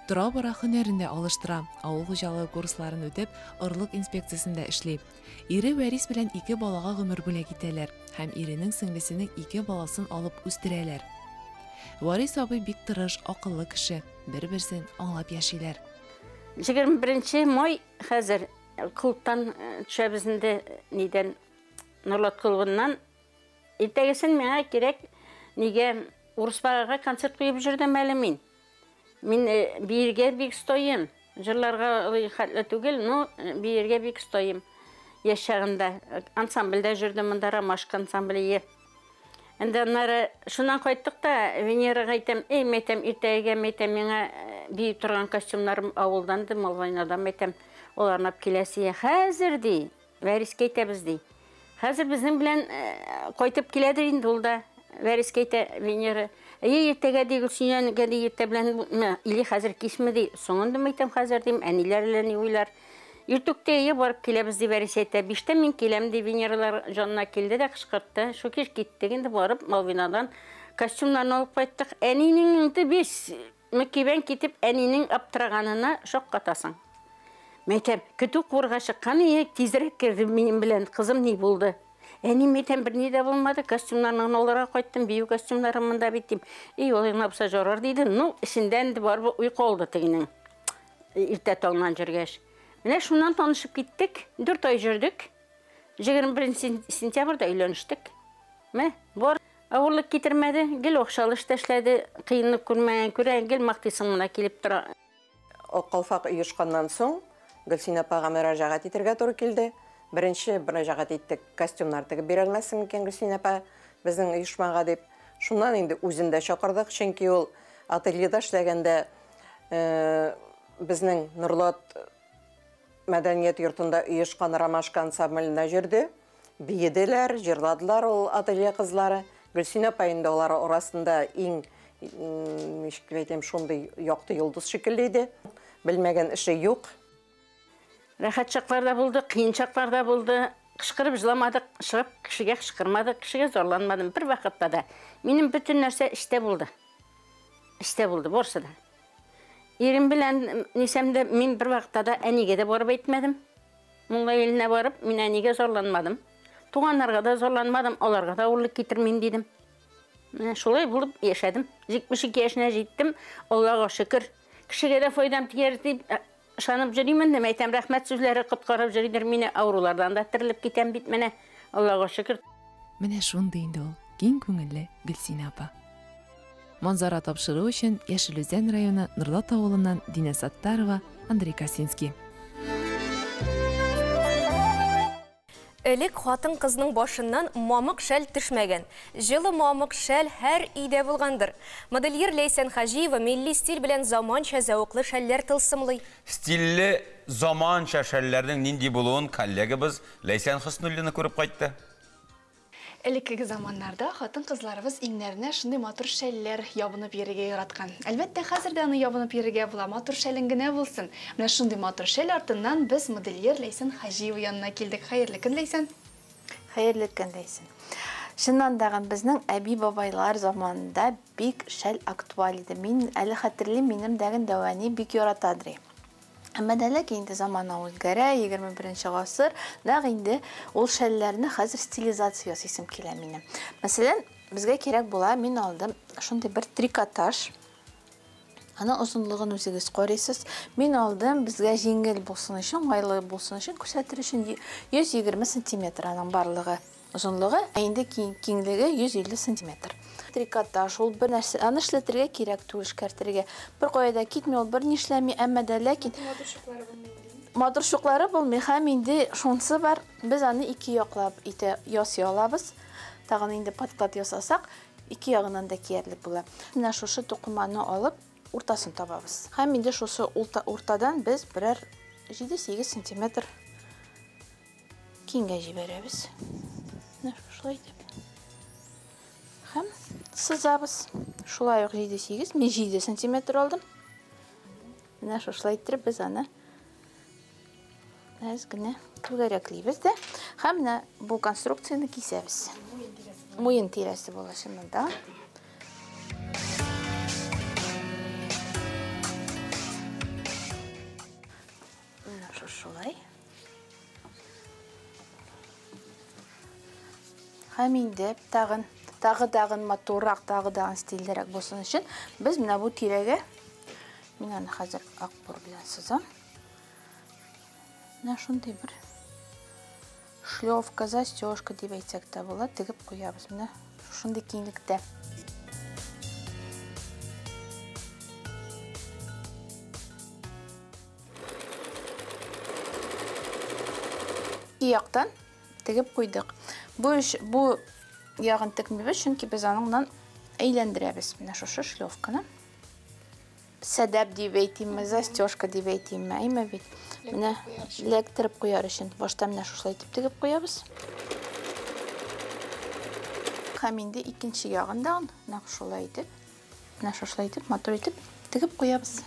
Тора-бара һөнәрен дә алыштыра. Авыл хуҗалыгы курсларын үтеп, орлык инспекциясендә эшли. Ире Вәрис белән ике балага гомер бүләк итәләр һәм иренең сеңлесенең ике баласын алып үстерәләр. Варис абый бик тырыш, акыллы кеше, бер-берсен аңлап яшиләр. 21 май хәзер клубтан төшәбез инде, нидән, Норлат клубыннан. Иртәгесен миңа кирәк, нигә Урысбагага концерт куеп йөрдем әле мин. Мин биергә бик стоим. Җырларга алай хәтле түгел, но биергә бик стоим. Яшь чагында ансамбльдә йөрдем, монда Ромашка ансамбле. Инде аннары шуннан кайттык та, Венерага әйтәм, эй, мәйтәм, иртәгә, мәйтәм, миңа бии торган костюмнарым авылдан, ди, Малвайнадан, мәйтәм, аларны алып киләсе. Хәзер, ди, Вәрискә әйтәбез, ди. Хәзер безнең белән кайтып киләдер инде ул да. Вәрискә әйтә Венера. Әйе, иртәгә, ди, Гөлсинәгә, ди, иртә белән, или хәзер кичме, ди. Соң инде, мәйтәм, хәзер, дим, әниләр әллә ни уйлар. Иртүк тә, әйе, барып киләбез, ди Вәрис әйтә. Биштә мин киләм, ди, Венералар җанына килде дә кычкыртты. Шул кич киттек инде, барып, Малвинадан костюмнарны алып кайттык. Әнинең инде без Мөкибән китеп, әнинең аптыраганына шаккатасың. Мәйтәм, көтү куырга чыккан иек, тизрәк керде минем белән, кызым, ни булды? Әни, мәйтәм, берни дә булмады, костюмнарны гына алырга кайттым, бию костюмнары монда бит, дим. И, алай гына булса жарар, диде. Ну, эчендә инде барыбер уй калды тегенең. Иртә таңнан йөргәч. Менә шуннан танышып киттек, дүрт ай йөрдек. 21 сентябрьдә өйләнештек. Мә, бар. Авырлык китермәде, гел акчалы эштә эшләде, кыенлык күрмәгән күрә, гел мактыйсың менә килеп тора. Ак калфак оешканнан соң, Гөлсинә апага мөрәҗәгать итергә туры килде. Беренче мөрәҗәгать иттек, костюмнар тегеп бирә алмассың микән, Гөлсинә апа, безнең оешмага дип. Шуннан инде үзен дә чакырдык, чөнки ул ательеда эшләгәндә безнең Норлат мәдәният йортында оешкан Ромашка ансамбленә йөрде. Биеделәр, җырладылар ул ателье кызлары. Гөлсинә апа инде алар арасында иң, ничек дип әйтәм, шундый якты йолдыз шикелле иде. Белмәгән эше юк. Рәхәт чаклар да булды, кыен чаклар да булды. Кычкырып җыламадык, чыгып кешегә кычкырмадык, кешегә зарланмадым бервакытта да. Минем бөтен нәрсә эчтә булды. Эчтә булды, барысы да. Ирем белән нисәм дә, мин бервакытта да әнигә дә барып әйтмәдем. Мулла иленә барып, мин әнигә зарланмадым. Туганнарга да зарланмадым, аларга да авырлык китермим дидем. Менә шулай булып яшәдем. 72 яшенә җиттем, Аллага шөкер. Кешегә дә файдам тияр дип ышанып йөрим инде. Әйтәм, рәхмәт сүзләре коткарып йөридер мине, авырулардан да терелеп китәм бит менә. Аллага шөкер. Менә шундый инде ул, киң күңелле Гөлсинә апа. Манзара тапшыруы өчен Яшел Үзән районы Норлат авылыннан Динә Саттарова, Андрей Косинский. Элек хатын-кызның башыннан мамык шәл төшмәгән. Җылы мамык шәл һәр өйдә булгандыр. Модельер Ләйсән Хаҗиева милли стиль белән заманча зәвыклы шәлләр тылсымлый. Стильле заманча шәлләрнең нинди булуын коллегабыз Ләйсән Хөснуллина күреп кайтты. Элеккеге заманнарда хатын-кызларыбыз иңнәренә шундый матур шәлләр ябынып йөрергә яраткан. Әлбәттә, хәзер дә аны ябынып йөрергә була, матур шәлең генә булсын. Менә шундый матур шәл артыннан без модельер Ләйсән Хаҗиева янына килдек. Хәерле көн, Ләйсән! Хәерле көн, Ләйсән! Чыннан да безнең әби-бабайлар заманында бик шәл актуаль иде. Мин әле хәтерлим, минем дәген дәү әни бик яратадыр. Әмма дә ләкин инде замана үзгәрә, 21 гасыр, нәкъ инде ул шәлләрне хәзер стилизация ясыйсым килә минем. Мәсәлән, безгә кирәк була, мин алдым шундый бер трикотаж. Аның озынлыгын үзегез карыйсыз. Мин алдым, безгә җиңел булсын өчен, уңайлы булсын өчен, күрсәтер өчен 120 сантиметр аның барлыгы озынлыгы, ә инде киңлеге 150 сантиметр. Трикотаж ул бер нәрсә, аны эшләтергә кирәк түгел, эшкәртергә. Бер кая да китми, ул бер нишләми, әмма дә ләкин матур чуклары булмый һәм инде шунысы бар, без аны ике яклап итә ясый алабыз. Тагын инде подклад ясасак, ике ягыннан да киярлек була. Менә шушы тукыманы алып, уртасын табабыз. Һәм инде шушы уртадан без берәр 7-8 сантиметр киңгә җибәрәбез. Менә шулай итеп. Һәм сызабыз. Шулай ук 7-8, мин 7 сантиметр алдым. Менә шушылай иттереп без аны әз генә түгәрәклибез дә. Һәм менә бу конструкцияне кисәбез. Муен тирәсе була чыннан да. Менә шушылай. Һәм инде тагын, тагы тагын матуррак, тагы тагын стильдерәк булсын өчен без менә бу тирәгә, мин аны хәзер ак бур белән сызам. Менә шундый бер шлёвка, застежка дип әйтсәк тә була, тегеп куябыз. Менә шундый киңлектә. Ике яктан тегеп куйдык. Бу эш, бу ягын текмибез, чөнки без аныңнан әйләндерәбез. Менә шушы шлёвканы. Сәдәп дип әйтимме, застежка дип әйтимме, әйме бит. Менә эләктереп куяр өчен башта менә шушылай итеп тегеп куябыз. Һәм инде икенче ягын да нәкъ шулай итеп, менә шушылай итеп, матур итеп тегеп куябыз.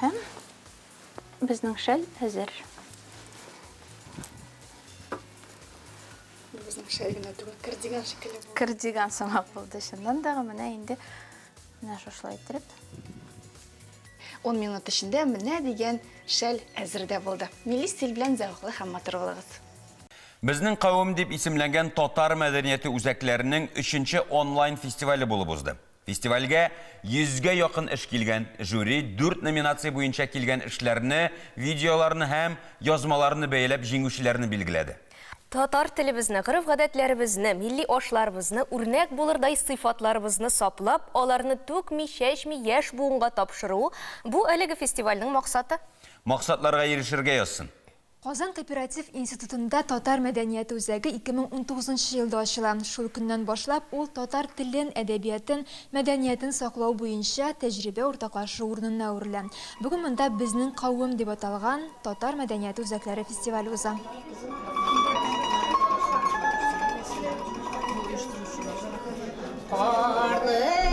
Һәм безнең шәл әзер. Безнең шәл генә түгел, кардиган шикелле булды. Кардиган сымак булды. Чыннан да менә инде менә шушылай иттереп. 10 минут эчендә менә дигән шәл әзер дә булды. Милли стиль белән зәвыклы һәм матур булыгыз. Безнең кавым дип исемләнгән татар мәдәнияте үзәкләренең 3нче онлайн фестивале булып узды. Фестивальгә 100гә якын эш килгән. Жюри 4 номинация буенча килгән эшләрне, видеоларны һәм язмаларны бәяләп җиңүчеләрне билгеләде. Татар телебезне, гореф-гадәтләребезне, милли ашларыбызны, үрнәк булырдай сыйфатларыбызны саплап, аларны түкми, чәчми яшь буынга тапшыру бу әлеге фестивальнең максаты. Максатларга ирешергә язсын. Казан кооператив институтында татар мәдәнияте үзәге 2019 елда ачыла. Шул көннән башлап ул татар телен, әдәбиятын, мәдәниятен саклау буенча тәҗрибә уртаклашу урынына әверелә. Бүген монда безнең кавым дип аталган татар мәдәнияте үзәкләре фестивале уза.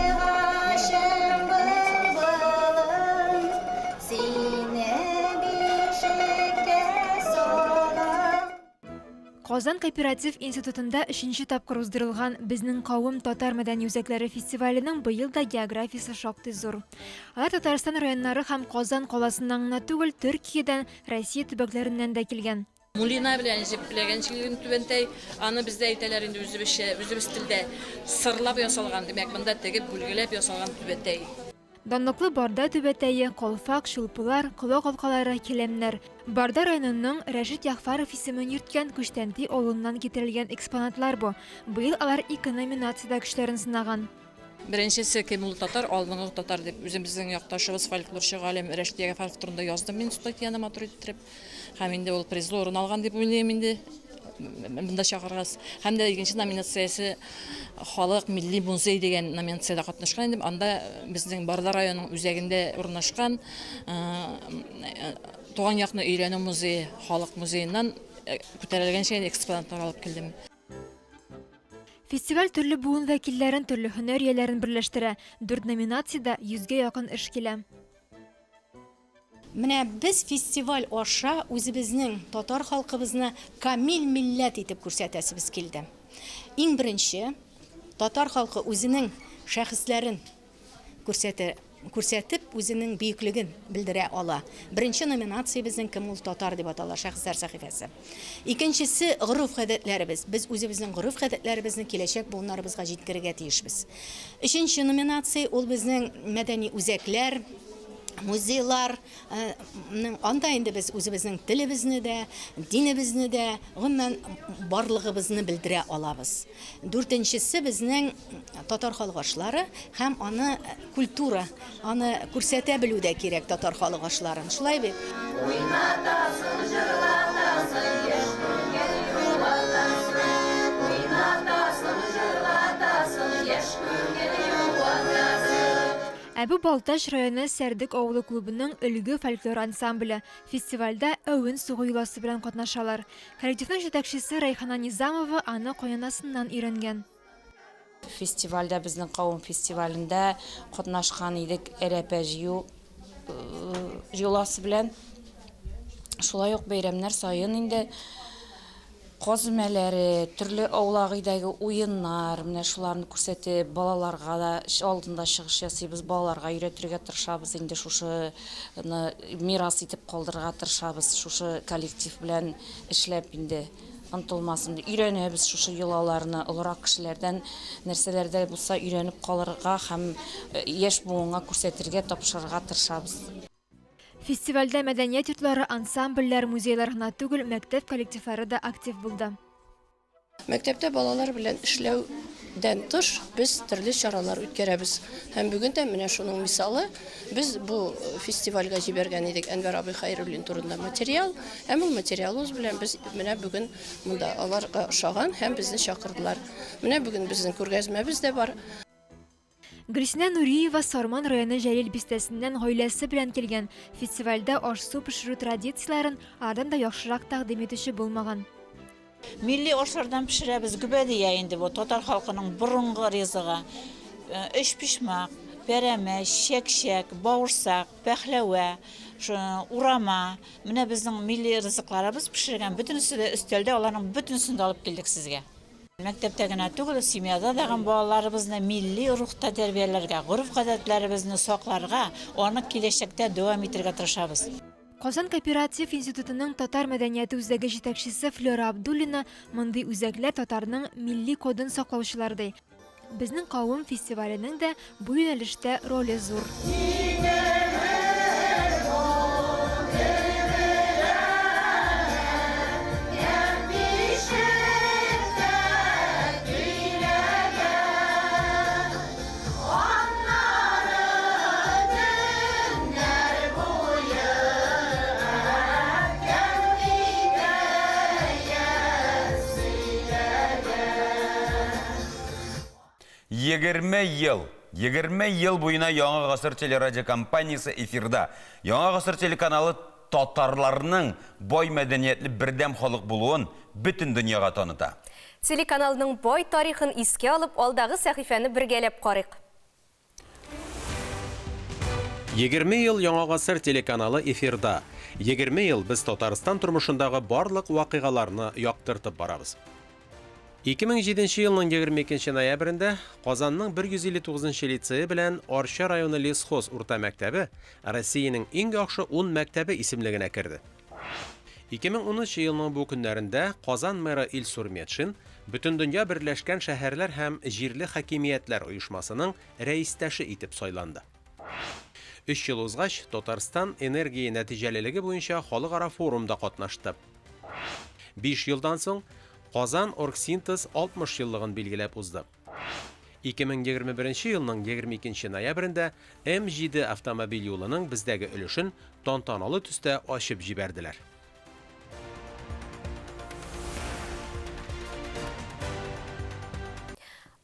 Карлыгачым, былбылым, сине бишеккә салам. Казан кооператив институтында 3нче тапкыр уздырылган Безнең кавым татар мәдәни үзәкләре фестиваленең быел да географиясе шактый зур. Алар Татарстан районнары һәм Казан каласыннан гына түгел, Төркиядән, Россия төбәкләреннән дә килгән. Мулина белән җепләгән чигелгән түбәнтәй, аны бездә әйтәләр инде үзебезчә, үзебез телдә сырлап ясалган, димәк, монда тегеп, бүлгеләп ясалган түбәтәй. Данлыклы Барда түбәтәе, калфак, чулпылар, колак алкалары, келәмнәр. Барда районының Рәшит Яхфаров исемен йөрткән Күчтәнти авылыннан китерелгән экспонатлар бу. Быел алар ике номинациядә көчләрен сынаган. Беренчесе кем ул татар, алдынгы татар дип үзебезнең якташыбыз фольклорчы галим Рәшит Ягафаров турында яздым мин статьяны матур иттереп. Һәм инде ул призлы урын алган дип уйлыйм инде. монда чакыргач. Һәм дә икенче номинациясе Халык милли музей дигән номинациядә катнашкан идем. Анда безнең Барда районының үзәгендә урнашкан туган якны өйрәнү музее, халык музееннан күтәрелгәнчә экспонатлар алып килдем. Фестиваль төрле буын вәкилләрен, төрле һөнәр ияләрен берләштерә. Дүрт номинациядә 100гә якын эш килә. Менә без фестиваль аша үзебезнең татар халкыбызны камил милләт итеп күрсәтәсебез килде. Иң беренче, татар халкы үзенең шәхесләрен күрсәтә, күрсәтеп, үзенең бөеклеген белдерә ала. Беренче номинация безнең Кем ул татар дип атала, шәхесләр сәхифәсе. Икенчесе гореф-гадәтләребез. Без үзебезнең гореф-гадәтләребезне киләчәк буыннарыбызга җиткерергә тиешбез. Өченче номинация ул безнең мәдәни үзәкләр, музейлар, анда инде без үзебезнең телебезне дә, динебезне дә, гомумән барлыгыбызны белдерә алабыз. Дүртенчесе безнең татар халык ашлары һәм аны культура, аны күрсәтә белү дә кирәк татар халык ашларын. Шулай бит? Уйнатасың, җырлатасың, яшь күңел юатасың. Уйнатасың, җырлатасың, яшь күңел юатасың. Ә бу Балтач районы Сәрдек авылы клубының Өлге фольклор ансамбле фестивальдә әвен сугу йоласы белән катнашалар. Коллективның җитәкчесе Райхана Низамова аны кайнанасыннан өйрәнгән. Фестивальдә, безнең кавым фестивалендә катнашкан идек әрәпә җыю йоласы белән. Шулай ук бәйрәмнәр саен инде каз өмәләре, төрле аулак өйдәге уеннар, менә шуларны күрсәтеп, балаларга да алдында чыгыш ясыйбыз, балаларга өйрәтергә тырышабыз инде, шушыны мирас итеп калдырырга тырышабыз, шушы коллектив белән эшләп инде онытылмасын. Өйрәнәбез шушы йолаларны, олырак кешеләрдән нәрсәләрдә булса өйрәнеп калырга һәм яшь буынга күрсәтергә, тапшырырга тырышабыз. Фестивальдә мәдәният йортлары, ансамбльләр, музейлар гына түгел, мәктәп коллективлары да актив булды. Мәктәптә балалар белән эшләүдән тыш без төрле чаралар үткәрәбез. Һәм бүген дә менә шуның мисалы, без бу фестивальгә җибәргән идек Әнвәр абый Хәйруллин турында материал. Һәм ул материалыбыз белән без менә бүген монда аларга ошаган һәм безне чакырдылар. Менә бүген безнең күргәзмәбез дә бар. Гөлсинә Нуриева Сарман районы Җәлил бистәсеннән гаиләсе белән килгән. Фестивальдә аш-су пешерү традицияләрен алардан да яхшырак тәкъдим итүче булмаган. Милли ашлардан пешерәбез, гөбәдия инде бу татар халкының борынгы ризыгы. Өчпочмак, пәрәмәч, чәк-чәк, бавырсак, пәхләвә, урама. Менә безнең милли ризыкларыбыз пешергән, бөтенесе дә өстәлдә, аларның бөтенесен дә алып килдек сезгә. Мәктәптә генә түгел, семьяда да балаларыбызны милли рухта тәрбияләргә, гореф-гадәтләребезне сакларга, аны киләчәктә дәвам итәргә тырышабыз. Казан кооператив институтының татар мәдәнияте үзәге җитәкчесе Флера Абдуллина мондый үзәкләр татарның милли кодын саклаучылар ди. Безнең кавым фестиваленең дә бу юнәлештә роле зур. Егерме ел. 20 ел буена Яңа Гасыр телерадиокомпаниясе эфирда. Яңа Гасыр телеканалы татарларның бай мәдәниятле бердәм халык булуын бөтен дөньяга таныта. Телеканалның бай тарихын искә алып, алдагы сәхифәне бергәләп карыйк. 20 ел Яңа Гасыр телеканалы эфирда. 20 ел без Татарстан тормышындагы барлык вакыйгаларны яктыртып барабыз. 2007 елның 22 ноябрендә Казанның 159 лицее белән Арча районы Лесхоз урта мәктәбе Россиянең иң яхшы 10 мәктәбе исемлегенә керде. 2013 елның бу көннәрендә Казан мэры Илсур Метшин Бөтендөнья берләшкән шәһәрләр һәм җирле хакимиятләр оешмасының рәистәше итеп сайланды. 3 ел узгач, Татарстан энергия нәтиҗәлелеге буенча халыкара форумда катнашты. 5 елдан соң Казан Оргсинтез 60 еллыгын билгеләп узды. 2021 елның 22 ноябрендә М7 автомобиль юлының бездәге өлешен тантаналы төстә ачып җибәрделәр.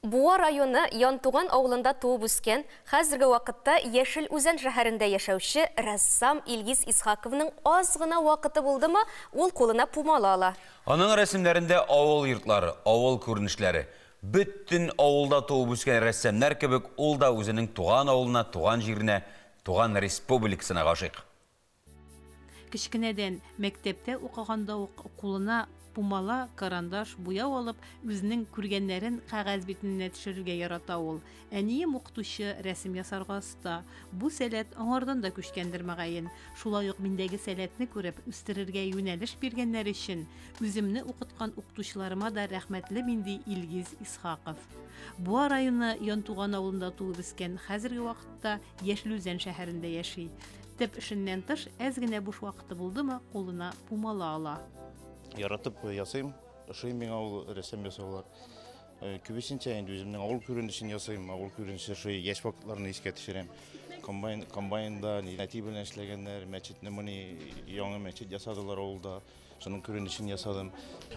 Буа районы Янтуган авылында туып үскән, хәзерге вакытта Яшел Үзән шәһәрендә яшәүче рәссам Илгиз Исхаковның аз гына вакыты булдымы, ул кулына пумала ала. Аның рәсемнәрендә авыл йортлары, авыл күренешләре. Бөтен авылда туып үскән рәссамнар кебек, ул да үзенең туган авылына, туган җиренә, туган республикасына гашыйк. Кечкенәдән, мәктәптә укыганда ук кулына пумала, карандаш, буяу алып, үзенең күргәннәрен кәгазь битенә төшерергә ярата ул. Әнием укытучы, рәсем ясарга оста. Бу сәләт аңардан да күчкәндер, мөгаен. Шулай ук миндәге сәләтне күреп, үстерергә юнәлеш биргәннәре өчен үземне укыткан укытучыларыма да рәхмәтле мин, ди Илгиз Исхаков. Буа районы Янтуган авылында туып үскән, хәзерге вакытта Яшел Үзән шәһәрендә яши. Төп эшеннән тыш, әз генә буш вакыты булдымы, кулына пумала ала. Яратып ясыйм, ошый миңа ул рәсем ясаулар. Күбесенчә инде үземнең авыл күренешен ясыйм, авыл күренеше ошый, яшь вакытларны искә төшерәм. Комбайн, комбайнда әти белән эшләгәннәр, мәчетне моны яңа мәчет ясадылар авылда. Шуның күренешен ясадым.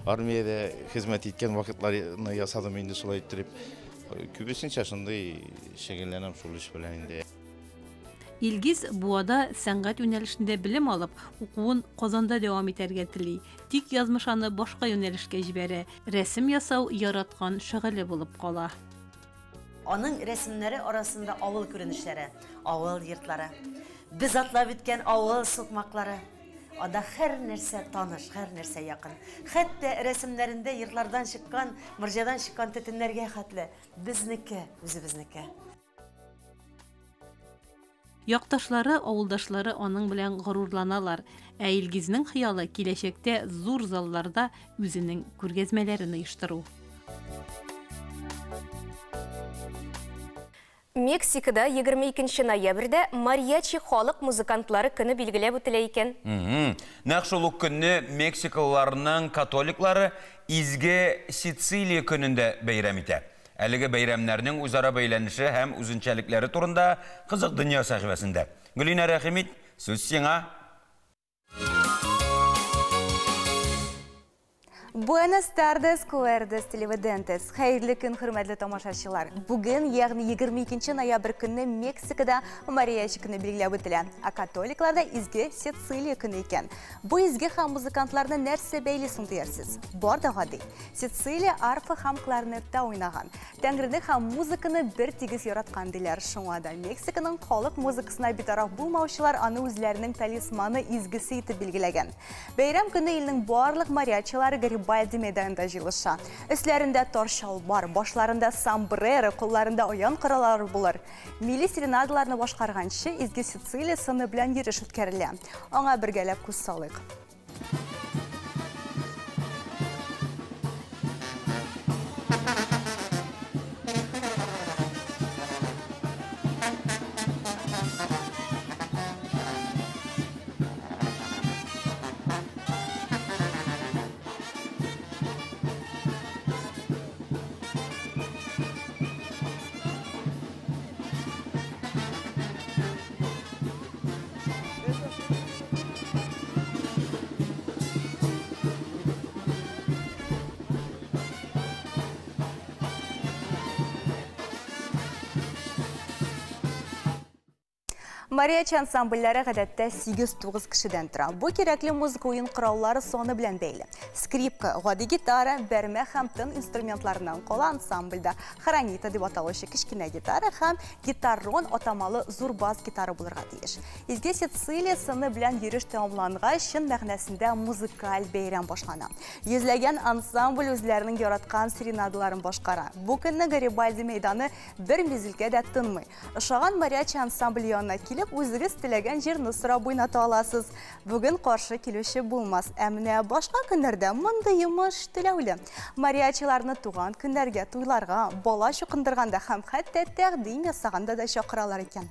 Армиядә хезмәт иткән вакытларны ясадым инде шулай иттереп. Күбесенчә шундый шөгыльләнәм шул эш белән инде. Илгиз Буада сәнгать юнәлешендә белем алып, укуын Казанда дәвам итәргә тели. Тик язмыш аны башка юнәлешкә җибәрә. Рәсем ясау яраткан шөгыле булып кала. Аның рәсемнәре арасында авыл күренешләре, авыл йортлары, без атлап үткән авыл сукмаклары. Анда һәр нәрсә таныш, һәр нәрсә якын. Хәтта рәсемнәрендә йортлардан чыккан, морҗадан чыккан төтеннәргә хәтле безнеке, үзебезнеке. Якташлары, авылдашлары аның белән горурланалар. Ә Илгизнең хыялы киләчәктә зур залларда үзенең күргәзмәләрен оештыру. Мексикада 22 ноябрьдә мариачи халык музыкантлары көне билгеләп үтелә икән. Нәкъ шул ук көнне мексикалыларның католиклары Изге Сицилия көнен дә бәйрәм итә. Әлеге бәйрәмнәрнең үзара бәйләнеше һәм үзенчәлекләре турында Кызык дөнья сәхифәсендә. Гөлинә, рәхим ит, сүз сиңа. Buenas tardes, queridos televidentes. Хәерле көн, хөрмәтле тамашачылар. Бүген, ягъни 22 ноябрь көнне Мексикада мариачи көне билгеләп үтелә. Ә католикларда Изге Сицилия көне икән. Бу изге һәм музыкантларны нәрсә бәйли соң диярсез? Бар да гади. Сицилия арфа һәм кларнетта уйнаган. Тәңрене һәм музыканы бер тигез яраткан диләр. Шуңа да Мексиканың халык музыкасына битараф булмаучылар аны үзләренең талисманы, изгесе итеп билгеләгән. Бәйрәм көне илнең барлык мариачилары Гарибальди мәйданында җыелыша. Өсләрендә тар чалбар, башларында сомбреро, кулларында уен кораллары булыр. Милли серенадаларны башкарганчы Изге Сицилия сыны белән йөреш үткәрелә. Аңа бергәләп күз салыйк. Мариачи ансамбльләре гадәттә 8-9 кешедән тора. Бу кирәкле музыка уен кораллары саны белән бәйле. Скрипка, гади гитара, бәрмә һәм тын инструментларыннан кала ансамбльдә хронита дип аталучы кечкенә гитара һәм гитаррон атамалы зур бас гитара булырга тиеш. Изге Сицилия сыны белән йөреш тәмамлангач, чын мәгънәсендә музыкаль бәйрәм башлана. Йөзләгән ансамбль үзләренең яраткан серенадаларын башкара. Бу көнне Гарибальди мәйданы бер мизгелгә дә тынмый. Ошаган мариачи ансамбль янына килеп, үзегез теләгән җырны сорап уйната аласыз. Бүген каршы килүче булмас. Ә менә башка көннәрдә мондый йомыш түләүле. Мариачиларны туган көннәргә, туйларга, бала чукындырганда һәм хәтта тәкъдим ясаганда да чакыралар икән.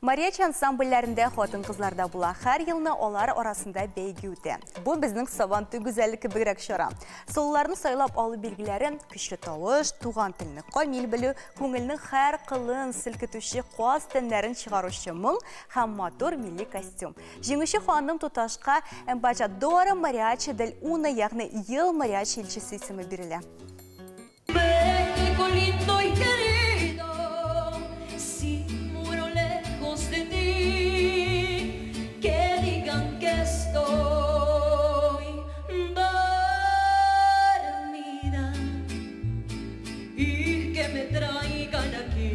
Мариачи ансамбльләрендә хатын-кызлар да була. Һәр елны алар арасында бәйге үтә. Бу безнең Сабантуй гүзәле кебегрәк чара. Сылуларны сайлап алу билгеләре көчле тавыш, туган телне камил белү, күңелнең һәр кылын селкетүче каз тәннәрен чыгаручы моң һәм матур милли костюм. Җиңүче ханым туташка Эмбаджадора Мариачи дель Уна, ягъни ел мариачи илчесе исеме бирелә. México lindo y querido, si muero lejos de ti, que digan que estoy dormida y que me traigan aquí.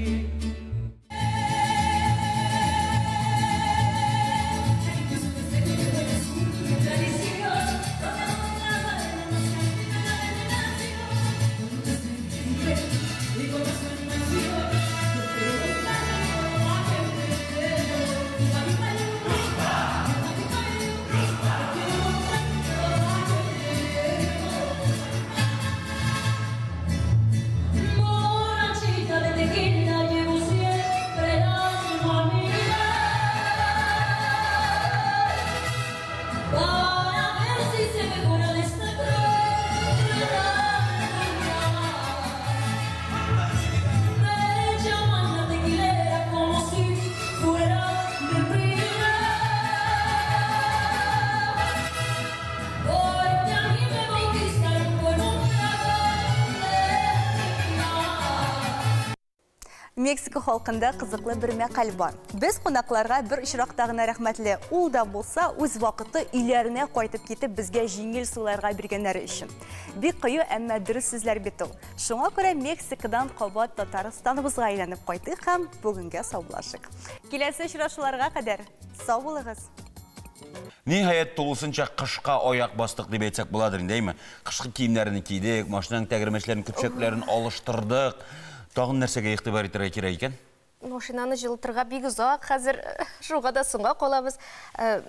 Borrachita de tequila, llevo siempre el alma a mi para ver si se mejora de esta cruel Me llaman la tequilera como si fuera de primera, porque a mí me bautizaron con un trago de tequila. Мексика халкында кызыклы бер мәкаль бар. Без кунакларга бер очракта гына рәхмәтле. Ул да булса үз вакыты өйләренә кайтып китеп безгә җиңел суларга биргәннәре өчен. Бик кыю, әмма дөрес сүзләр бит ул. Шуңа күрә Мексикадан кабат Татарстаныбызга әйләнеп кайттык һәм бүгенгә саубуллашык. Киләсе очрашуларга кадәр сау булыгыз. Ниһаять, тулысынча кышка аяк бастык дип әйтсәк буладыр инде, әйме? Кышкы киемнәрне кидек, машинаның тәгәрмәчләрен, көпчәкләрен алыштырдык. Тагын нәрсәгә игътибар итәргә кирәк икән? Машинаны җылытырга бик озак, хәзер шуга да соңга калабыз.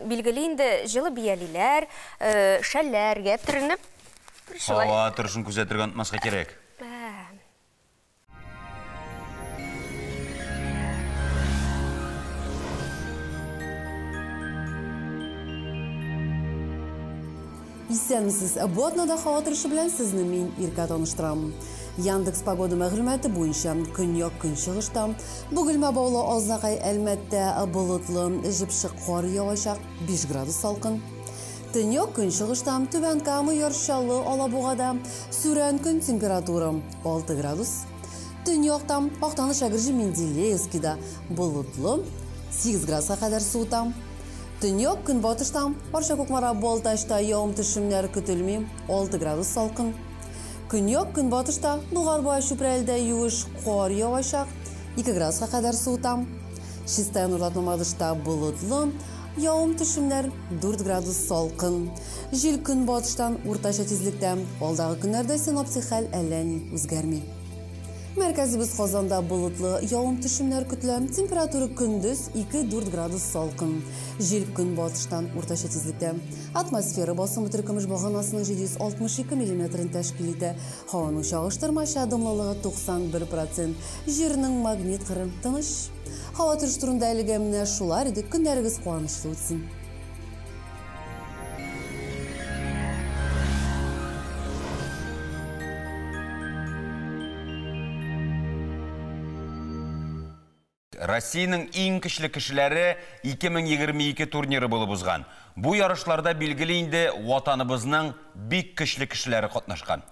Билгеле инде җылы биялиләр, шәлләргә төренеп, шулай. Һава торышын күзәтергә онытмаска кирәк. Исәнмесез. Бу атнада һава торышы белән сезне мин Иркә таныштырам. Яндекс погода мәгълүматы буенча көньяк көнчыгышта Бөгелмә Баулы Азнакай Әлмәттә болытлы, җепшек кар явачак, 5 градус салкын. Төньяк көнчыгышта Түбән Кама, Яр Чаллы, Алабугада сүрән көн температура 6 градус. Төньякта Актаныш, Әгерҗе, Менделеевскида болытлы, 8 градуска кадәр суыта. Төньяк көнбатышта Арча, Кукмара, Балтачта явым-төшемнәр көтелми, 6 градус салкын. Көньяк көнбатышта Болгар, Чүпрәлдә юеш кар явачак, 2 градуска кадәр суыта. Чистай, Нурлат, Мамадышта болытлы, явым-төшемнәр 4 градус салкын. Җил көнбатыштан уртача тизлектә. Алдагы көннәрдә синоптик хәл әллә ни үзгәрми. Мәркәзебез Казанда болытлы, явым-төшемнәр көтелә. Температура көндез 2-4 градус салкын. Җил көнбатыштан уртача тизлектә. Атмосфера басымы теркөмеш баганасының 762 миллиметрын тәшкил итә. Һаваның чагыштырмача дымлылыгы 91%. Җирнең магнит кыры тыныч. Һава торышы турында әлегә менә шулар иде. Көннәрегез куанычлы үтсен. Россиянең иң көчле кешеләре 2022 турниры булып узган. Бу ярышларда билгеле инде ватаныбызның бик көчле кешеләре катнашкан.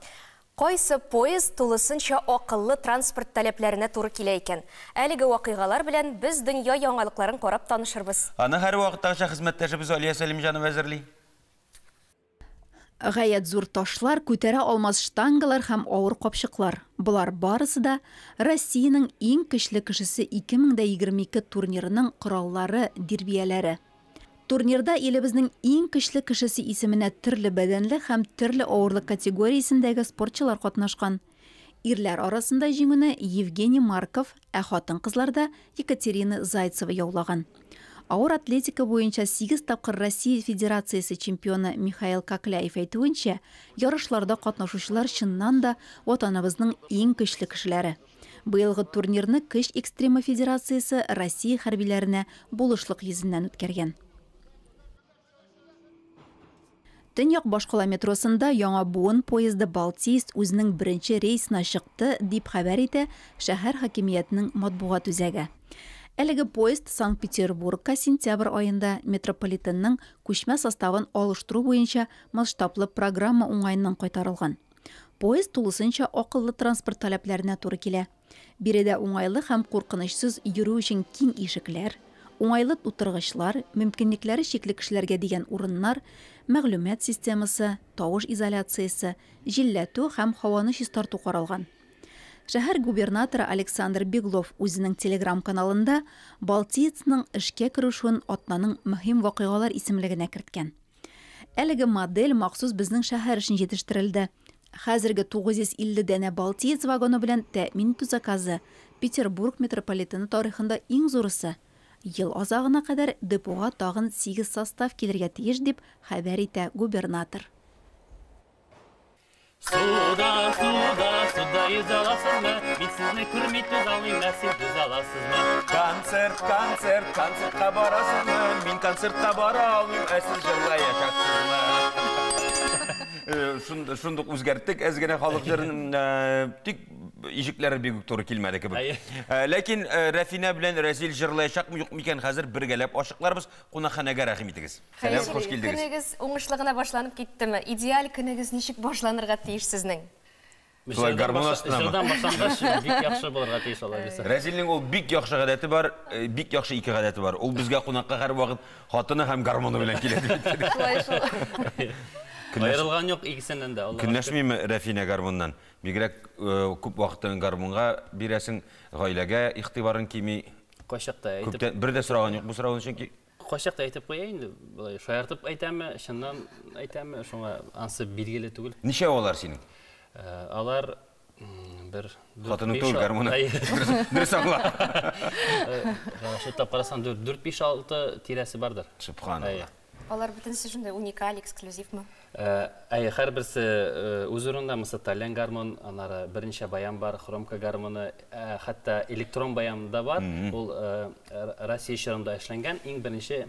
Кайсы поезд тулысынча акыллы транспорт таләпләренә туры килә икән? Әлеге вакыйгалар белән без дөнья яңалыкларын карап танышырбыз. Аны һәр вакыттагыча хезмәттәшебез Алия Сәлимҗанова әзерли. Гаять зур ташлар, күтәрә алмас штангалар һәм авыр капчыклар. Болар барысы да Россиянең иң көчле кешесе 2022 турнирының кораллары, дирбияләре. Турнирда илебезнең иң көчле кешесе исеменә төрле бәдәнле һәм төрле авырлык категориясендәге спортчылар катнашкан. Ирләр арасында җиңүне Евгений Марков, ә хатын-кызларда Екатерина Зайцева яулаган. Авыр атлетика буенча 8 тапкыр Россия Федерациясе чемпионы Михаил Кокляев әйтүенчә, ярышларда катнашучылар чыннан да ватаныбызның иң көчле кешеләре. Быелгы турнирны Көч экстремы федерациясе Россия хәрбиләренә булышлык йөзеннән үткәргән. Төньяк башкала метросында яңа буын поезды Балтиец үзенең беренче рейсына чыкты, дип хәбәр итә шәһәр хакимиятенең матбугат үзәге. Әлеге поезд Санкт-Петербургка сентябрь аенда метрополитенның күчмә составын алыштыру буенча масштаблы программа уңаеннан кайтарылган. Поезд тулысынча акыллы транспорт таләпләренә туры килә. Биредә уңайлы һәм куркынычсыз йөрү өчен киң ишекләр, уңайлы утыргычлар, мөмкинлекләре чикле кешеләргә дигән урыннар, мәгълүмат системасы, тавыш изоляциясе, җилләтү һәм һаваны чистарту каралган. Шәһәр губернаторы Александр Беглов үзенең телеграм-каналында Балтиецның эшкә керешүен атнаның мөһим вакыйгалар исемлегенә керткән. Әлеге модель махсус безнең шәһәр өчен җитештерелде. Хәзерге 950 данә Балтиец вагоны белән тәэмин итү заказы Петербург метрополитены тарихында иң зурысы. Ел азагына кадәр депога тагын 8 состав килергә тиеш, дип хәбәр итә губернатор. Суда, суда, суда йөзә аласызмы? Мин сезне күрми түзә алмыйм, ә сез түзә аласызмы? Концерт, концерт, концертка барасызмы? Мин концертка бара алмыйм, ә сез җырлаячаксызмы? Шундук үзгәрттек әз генә халык җырын, тик ишекләре бик үк туры килмәде кебек. Ләкин Рәфинә белән Рәзил җырлаячакмы, юкмы икән, хәзер бергәләп ачыкларбыз. Кунакханәгә рәхим итегез. Сәлам, хуш килдегез. Көнегез уңышлы гына башланып киттеме? Идеаль көнегез ничек башланырга тиеш сезнең? Шулай гармун астынамы? Җырдан башлангач, бик яхшы булырга тиеш алай булса. Рәзилнең ул бик яхшы гадәте бар, бик яхшы ике гадәте бар. Ул безгә кунакка һәрвакыт хатыны һәм гармуны белән килә дип әйтте. Шулай шул. Аерылган юк икесеннән дә. Көнләшмиме Рәфинә гармуннан? Бигрәк күп вакытын гармунга бирәсең, гаиләгә игътибарың кими. Кайчакта әйтеп. Күптән бер дә сораган юк бу сорауны, чөнки Кайчакта әйтеп куя инде, болай шаяртып әйтәме, чыннан әйтәме, шуңа ансы билгеле түгел. Ничәү алар синең? Алар бер Хатының түгел, гармуны. Дөрес аңла. Шутлап карасаң, 4, 5, 6 тирәсе бардыр. Субханалла. Алар бөтенесе шундый уникаль, эксклюзивмы? Әйе, һәрберсе үз урынында. Мысы тальян гармун, аннары берничә баян бар, хромка гармуны, хәтта электрон баян да бар. Ул Россия чорында эшләнгән иң беренче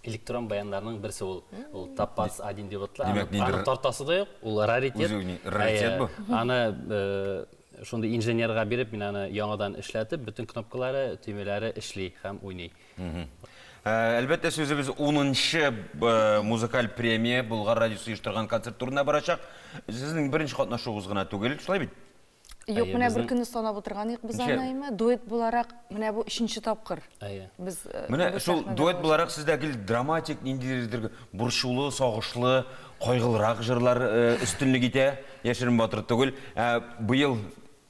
электрон баяннарның берсе ул. Ул Топаз 1 дип атала. Аны тартасы да юк, ул раритет. Раритет бу. Аны шундый инженерга биреп, мин аны яңадан эшләтеп, бөтен кнопкалары, төймәләре эшли һәм уйный. Әлбәттә, сүзебез 10-нчы музыкаль премия Болгар радиосы оештырган концерт турында барачак. Сезнең беренче катнашуыгыз гына түгел, шулай бит? Юк, менә бер көнне санап утырган идек без аны, әйме? Дуэт буларак, менә бу өченче тапкыр. Без Менә шул дуэт буларак сездә гел драматик, ниндидер борчулы, сагышлы, кайгылырак җырлар өстенлек итә, яшерен батыр түгел. Ә быел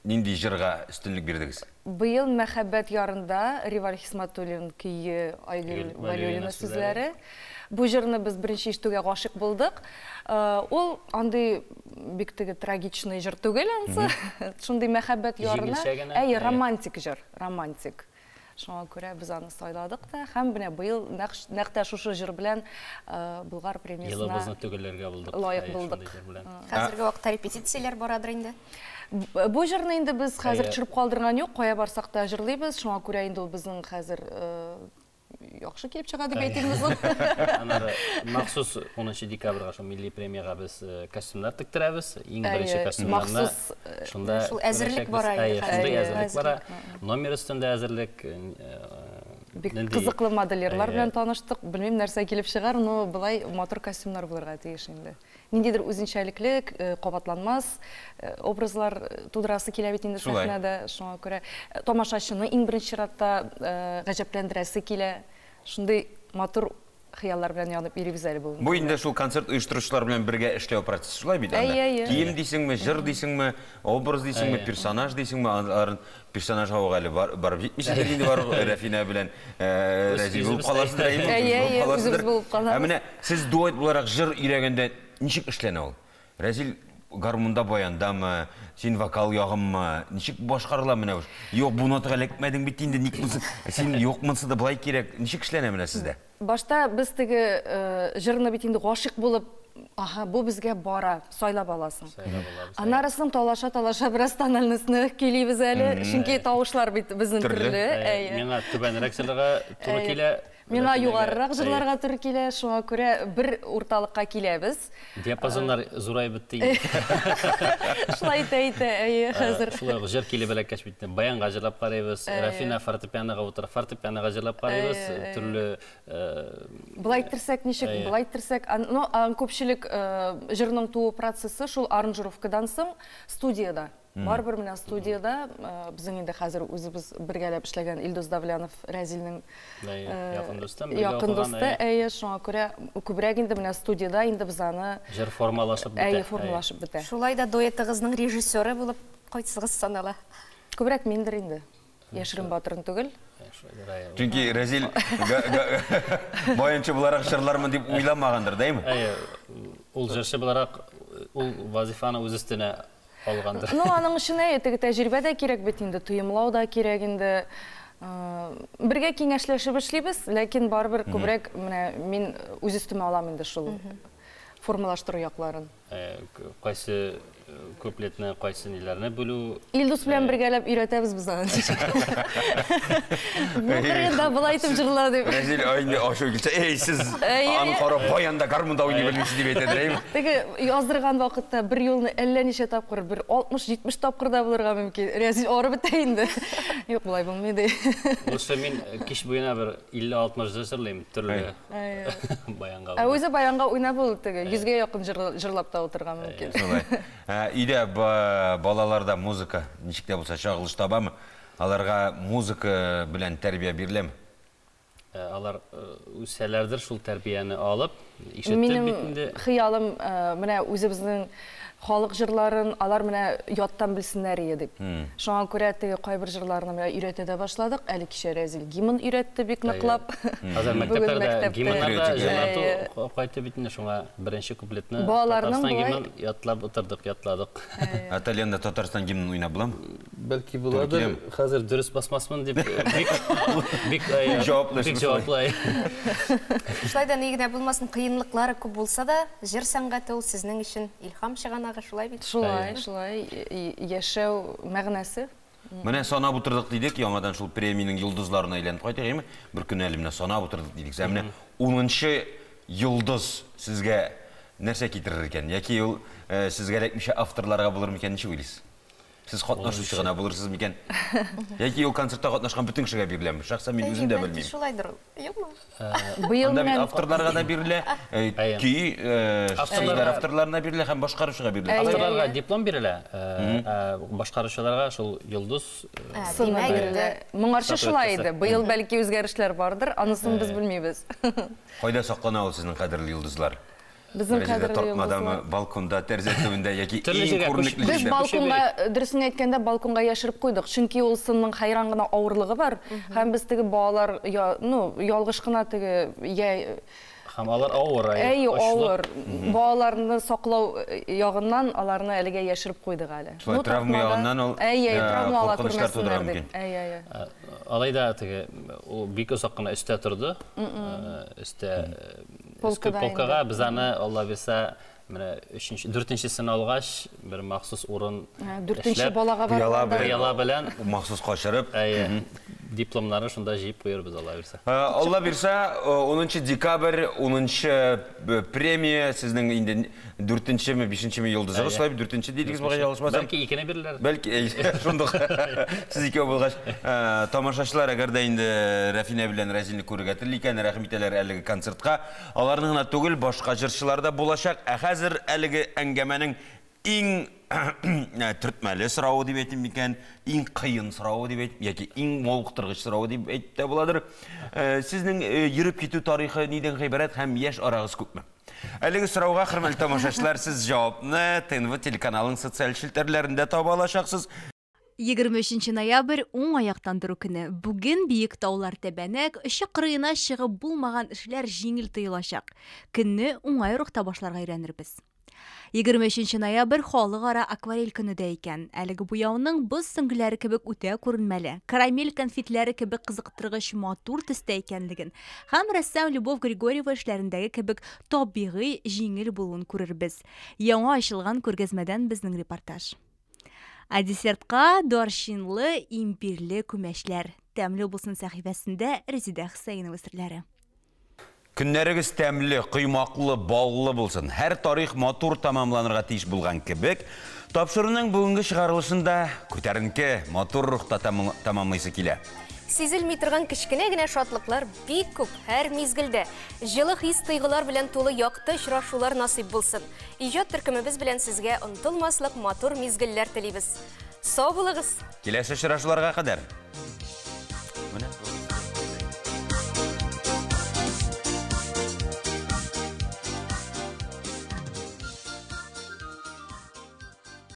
нинди җырга өстенлек бирдегез? Быел Мәхәббәт ярында Риваль Хисматуллин көе, Айгөл Вәлиуллина сүзләре. Бу җырны без беренче ишетүгә гашыйк булдык. Ул андый бик теге трагичный җыр түгел ансы. Шундый мәхәббәт ярына, әйе, романтик җыр, романтик. Шуңа күрә без аны сайладык та һәм менә быел нәкъ тә шушы җыр белән Болгар премиясенә Елыбызны төгәлләргә булдык. Лаек булдык. Хәзерге вакытта репетицияләр барадыр инде. Бу җырны инде без хәзер төшереп калдырган юк, кая барсак та җырлыйбыз. Шуңа күрә инде ул безнең хәзер яхшы килеп чыга дип әйтимме соң? Аннары махсус 10 декабрьгә шул милли премиягә без костюмнар тектерәбез. Иң беренче костюмнарны шунда шул әзерлек бара инде. Шундый әзерлек бара. Номер өстендә әзерлек. Бик кызыклы модельерлар белән таныштык. Белмим, нәрсә килеп чыгар, но болай матур костюмнар булырга тиеш инде. Ниндидер үзенчәлекле, кабатланмас образлар тудырасы килә бит инде сәхнәдә. Шуңа күрә тамашачыны иң беренче чиратта гаҗәпләндерәсе килә. Шундый матур хыяллар белән янып йөрибез әле бүген. Бу инде шул концерт оештыручылар белән бергә эшләү процессы, шулай бит анда? Кием дисеңме, җыр дисеңме, образ дисеңме, персонаж дисеңме, аларын персонажга ук әле барып җитмисездер инде, бар Рәфинә белән Рәзил булып каласыздыр, әйеме? Үзебез булып калабыз. Ә менә сез дуэт буларак җыр өйрәгәндә ничек эшләнә ул? Рәзил гармунда баяндамы, син вокал ягынмы, ничек башкарыла менә бу? Юк, бу нотага эләкмәдең бит инде, ник монысы? Син юк, монысы да болай кирәк. Ничек эшләнә менә сездә? Башта без теге җырны бит инде гашыйк булып, аһа, бу безгә бара, сайлап аласың. Аннары соң талаша-талаша бераз тональностьны көйлибез әле, чөнки тавышлар бит безнең төрле. Миңа түбәнрәк җырларга туры килә. Миңа югарырак җырларга туры килә, шуңа күрә бер урталыкка киләбез. Диапазоннар зурайып бетте инде. Шулай итә итә, әйе, хәзер. Шулай ук җыр килеп эләккәч бит, баянга җырлап карыйбыз, Рафина фортепианога утыра, фортепианога җырлап карыйбыз, төрле Былай иттерсәк ничек, былай иттерсәк, ну, күпчелек җырның туу процессы шул аранжировкадан соң студиядә. Барыбер менә студиядә безнең инде хәзер үзебез бергәләп эшләгән Илдус Давлянов Рәзилнең якын дусты, якын дусты, әйе, шуңа күрә күбрәк инде менә студиядә инде без аны җыр формалашып бетә. Әйе, формалашып бетә. Шулай да дуэтыгызның режиссеры булып кайсыгыз санала? Күбрәк миндер инде. Яшерен батырын түгел. Чөнки Рәзил баянчы буларак җырлармын дип уйламагандыр, дәйме? Әйе, ул җырчы буларак ул вазифаны үз өстенә алгандыр. Ну, аның өчен әйе, теге тәҗрибә дә кирәк бит инде, тоемлау да кирәк инде. Бергә киңәшләшеп эшлибез, ләкин барыбер күбрәк менә мин үз өстемә алам инде шул формалаштыру якларын. Кайсы куплетны, кайсы ниләрне бүлү. Илдус белән бергәләп өйрәтәбез без аны. Бу кырыенда болай итеп җырла дип. Рәзил инде ачуы килсә, эй, сез аны карап баянда, гармунда уйный белмисез дип әйтәдер, әйме? Теге яздырган вакытта бер юлны әллә ничә тапкыр, бер 60-70 тапкыр да булырга мөмкин. Рәзил арып бетә инде. Юк, болай булмый ди. Лучше мин кич буена бер 50-60 җыр җырлыйм, төрле баянга. Ә үзе баянга уйнап ул теге 100гә якын җырлап та утырырга мөмкин. Шулай. Өйдә балаларда музыка ничек тә булса чагылыш табамы? Аларга музыка белән тәрбия биреләме? Алар үсәләрдер шул тәрбияне алып, ишетеп бит инде. Минем хыялым менә үзебезнең халык җырларын алар менә яттан белсеннәр ие дип. Шуңа күрә теге кайбер җырларны менә өйрәтә дә башладык. Әле кичә Рәзил гимн өйрәтте бик ныклап. Хәзер мәктәпләрдә гимннар да җырлату кайтты бит инде, шуңа беренче куплетны Татарстан гимнын ятлап утырдык, ятладык. Ә тальянда Татарстан гимнын уйнап буламы? Бәлки буладыр, хәзер дөрес басмасмын дип бик бик җаваплы. Бик җаваплы. Шулай да ни генә булмасын, кыенлыклары күп булса да, җыр сәнгате ул сезнең өчен илһам чыганагы, шулай бит? Шулай, шулай, яшәү мәгънәсе. Менә санап утырдык дидек, яңадан шул премиянең йолдызларына әйләнеп кайтыйк, әйеме? Бер көн әле менә санап утырдык дидек. Ә менә унынчы йолдыз сезгә нәрсә китерер икән? Яки ул сезгә эләкмичә авторларга булыр микән, ничек уйлыйсыз? Сез катнашучы гына булырсыз микән? Яки ул концертта катнашкан бөтен кешегә биреләме? Шәхсән мин үзем дә белмим. Шулайдыр ул, юкмы? Быел Анда бит авторларга да бирелә, көй сүзләр авторларына бирелә һәм башкаручыга бирелә. Авторларга диплом бирелә, ә башкаручыларга шул йолдыз сыны бирелә. Моңарчы шулай иде. Быел бәлки үзгәрешләр бардыр, анысын без белмибез. Кайда саклана ул сезнең кадерле йолдызлар? Безнең кадерле тартмадамы, балконда, тәрәзә төбендә яки иң күренекле Без балконга, дөресен әйткәндә, балконга яшереп куйдык. Чөнки ул сынның хәйран гына авырлыгы бар. Һәм без теге балалар, ну, ялгыш кына теге, я Һәм алар авыр, әй, авыр. Балаларны саклау ягыннан аларны әлегә яшереп куйдык әле. Шулай, травма ягыннан ул Әй, травма ала күрмәсеннәр дип. Әй, әй. Алай да теге, ул бик озак кына өстә торды. Өстә полкага без аны, Алла бирсә, менә өченче, дүртенчесен алгач, бер махсус урын Дүртенче балага барганда пыяла белән махсус качырып, әйе, дипломнарын шунда җыеп куярбыз, Алла бирсә. Алла бирсә, 10 декабрь, 10 премия сезнең инде дүртенчеме, бишенчеме йолдызыгыз, шулай бит, дүртенче дидегез бугай, ялгышмасам. Бәлки икене бирерләр. Бәлки, шундук. Сез икәү булгач, тамашачылар, әгәр дә инде Рәфинә белән Рәзилне күрергә тели икән, рәхим итәләр әлеге концертка. Аларны гына түгел, башка җырчылар да булачак. Ә хәзер әлеге әңгәмәнең иң төртмәле соравы дип әйтим микән, иң кыен соравы дип әйтим, яки иң мавыктыргыч соравы дип әйтеп тә буладыр. Сезнең йөреп китү тарихы нидән гыйбарәт һәм яшь арагыз күпме? Әлеге сорауга, хөрмәтле тамашачылар, сез җавапны ТНВ телеканалының социаль челтәрләрендә таба алачаксыз. 23 ноябрь уң аяктан тору көне. Бүген биек таулар тәбәнәк, очы кырыена чыгып булмаган эшләр җиңел тоелачак. Көнне уңай рухта башларга өйрәнербез. 23 ноябрь халыкара акварель көне дә икән. Әлеге буяуның боз сөңгеләре кебек үтә күренмәле, карамель конфетләре кебек кызыктыргыч матур төстә икәнлеген һәм рәссам Любовь Григорьева эшләрендәге кебек табигый җиңел булуын күрербез. Яңа ачылган күргәзмәдән безнең репортаж. Ә десертка дарчинлы, имбирле күмәчләр. Тәмле булсын сәхифәсендә Резидә Хөсәенова серләре. Көннәрегез тәмле, коймаклы, баллы булсын. Һәр тарих матур тәмамланырга тиеш булган кебек, тапшыруның бүгенге чыгарылышын да күтәренке, матур рухта тәмамлыйсы килә. Сизелми торган кечкенә генә шатлыклар бик күп һәр мизгелдә. Җылы хис-тойгылар белән тулы якты очрашулар насыйп булсын. Иҗат төркемебез белән сезгә онытылмаслык матур мизгелләр телибез. Сау булыгыз! Киләсе очрашуларга кадәр!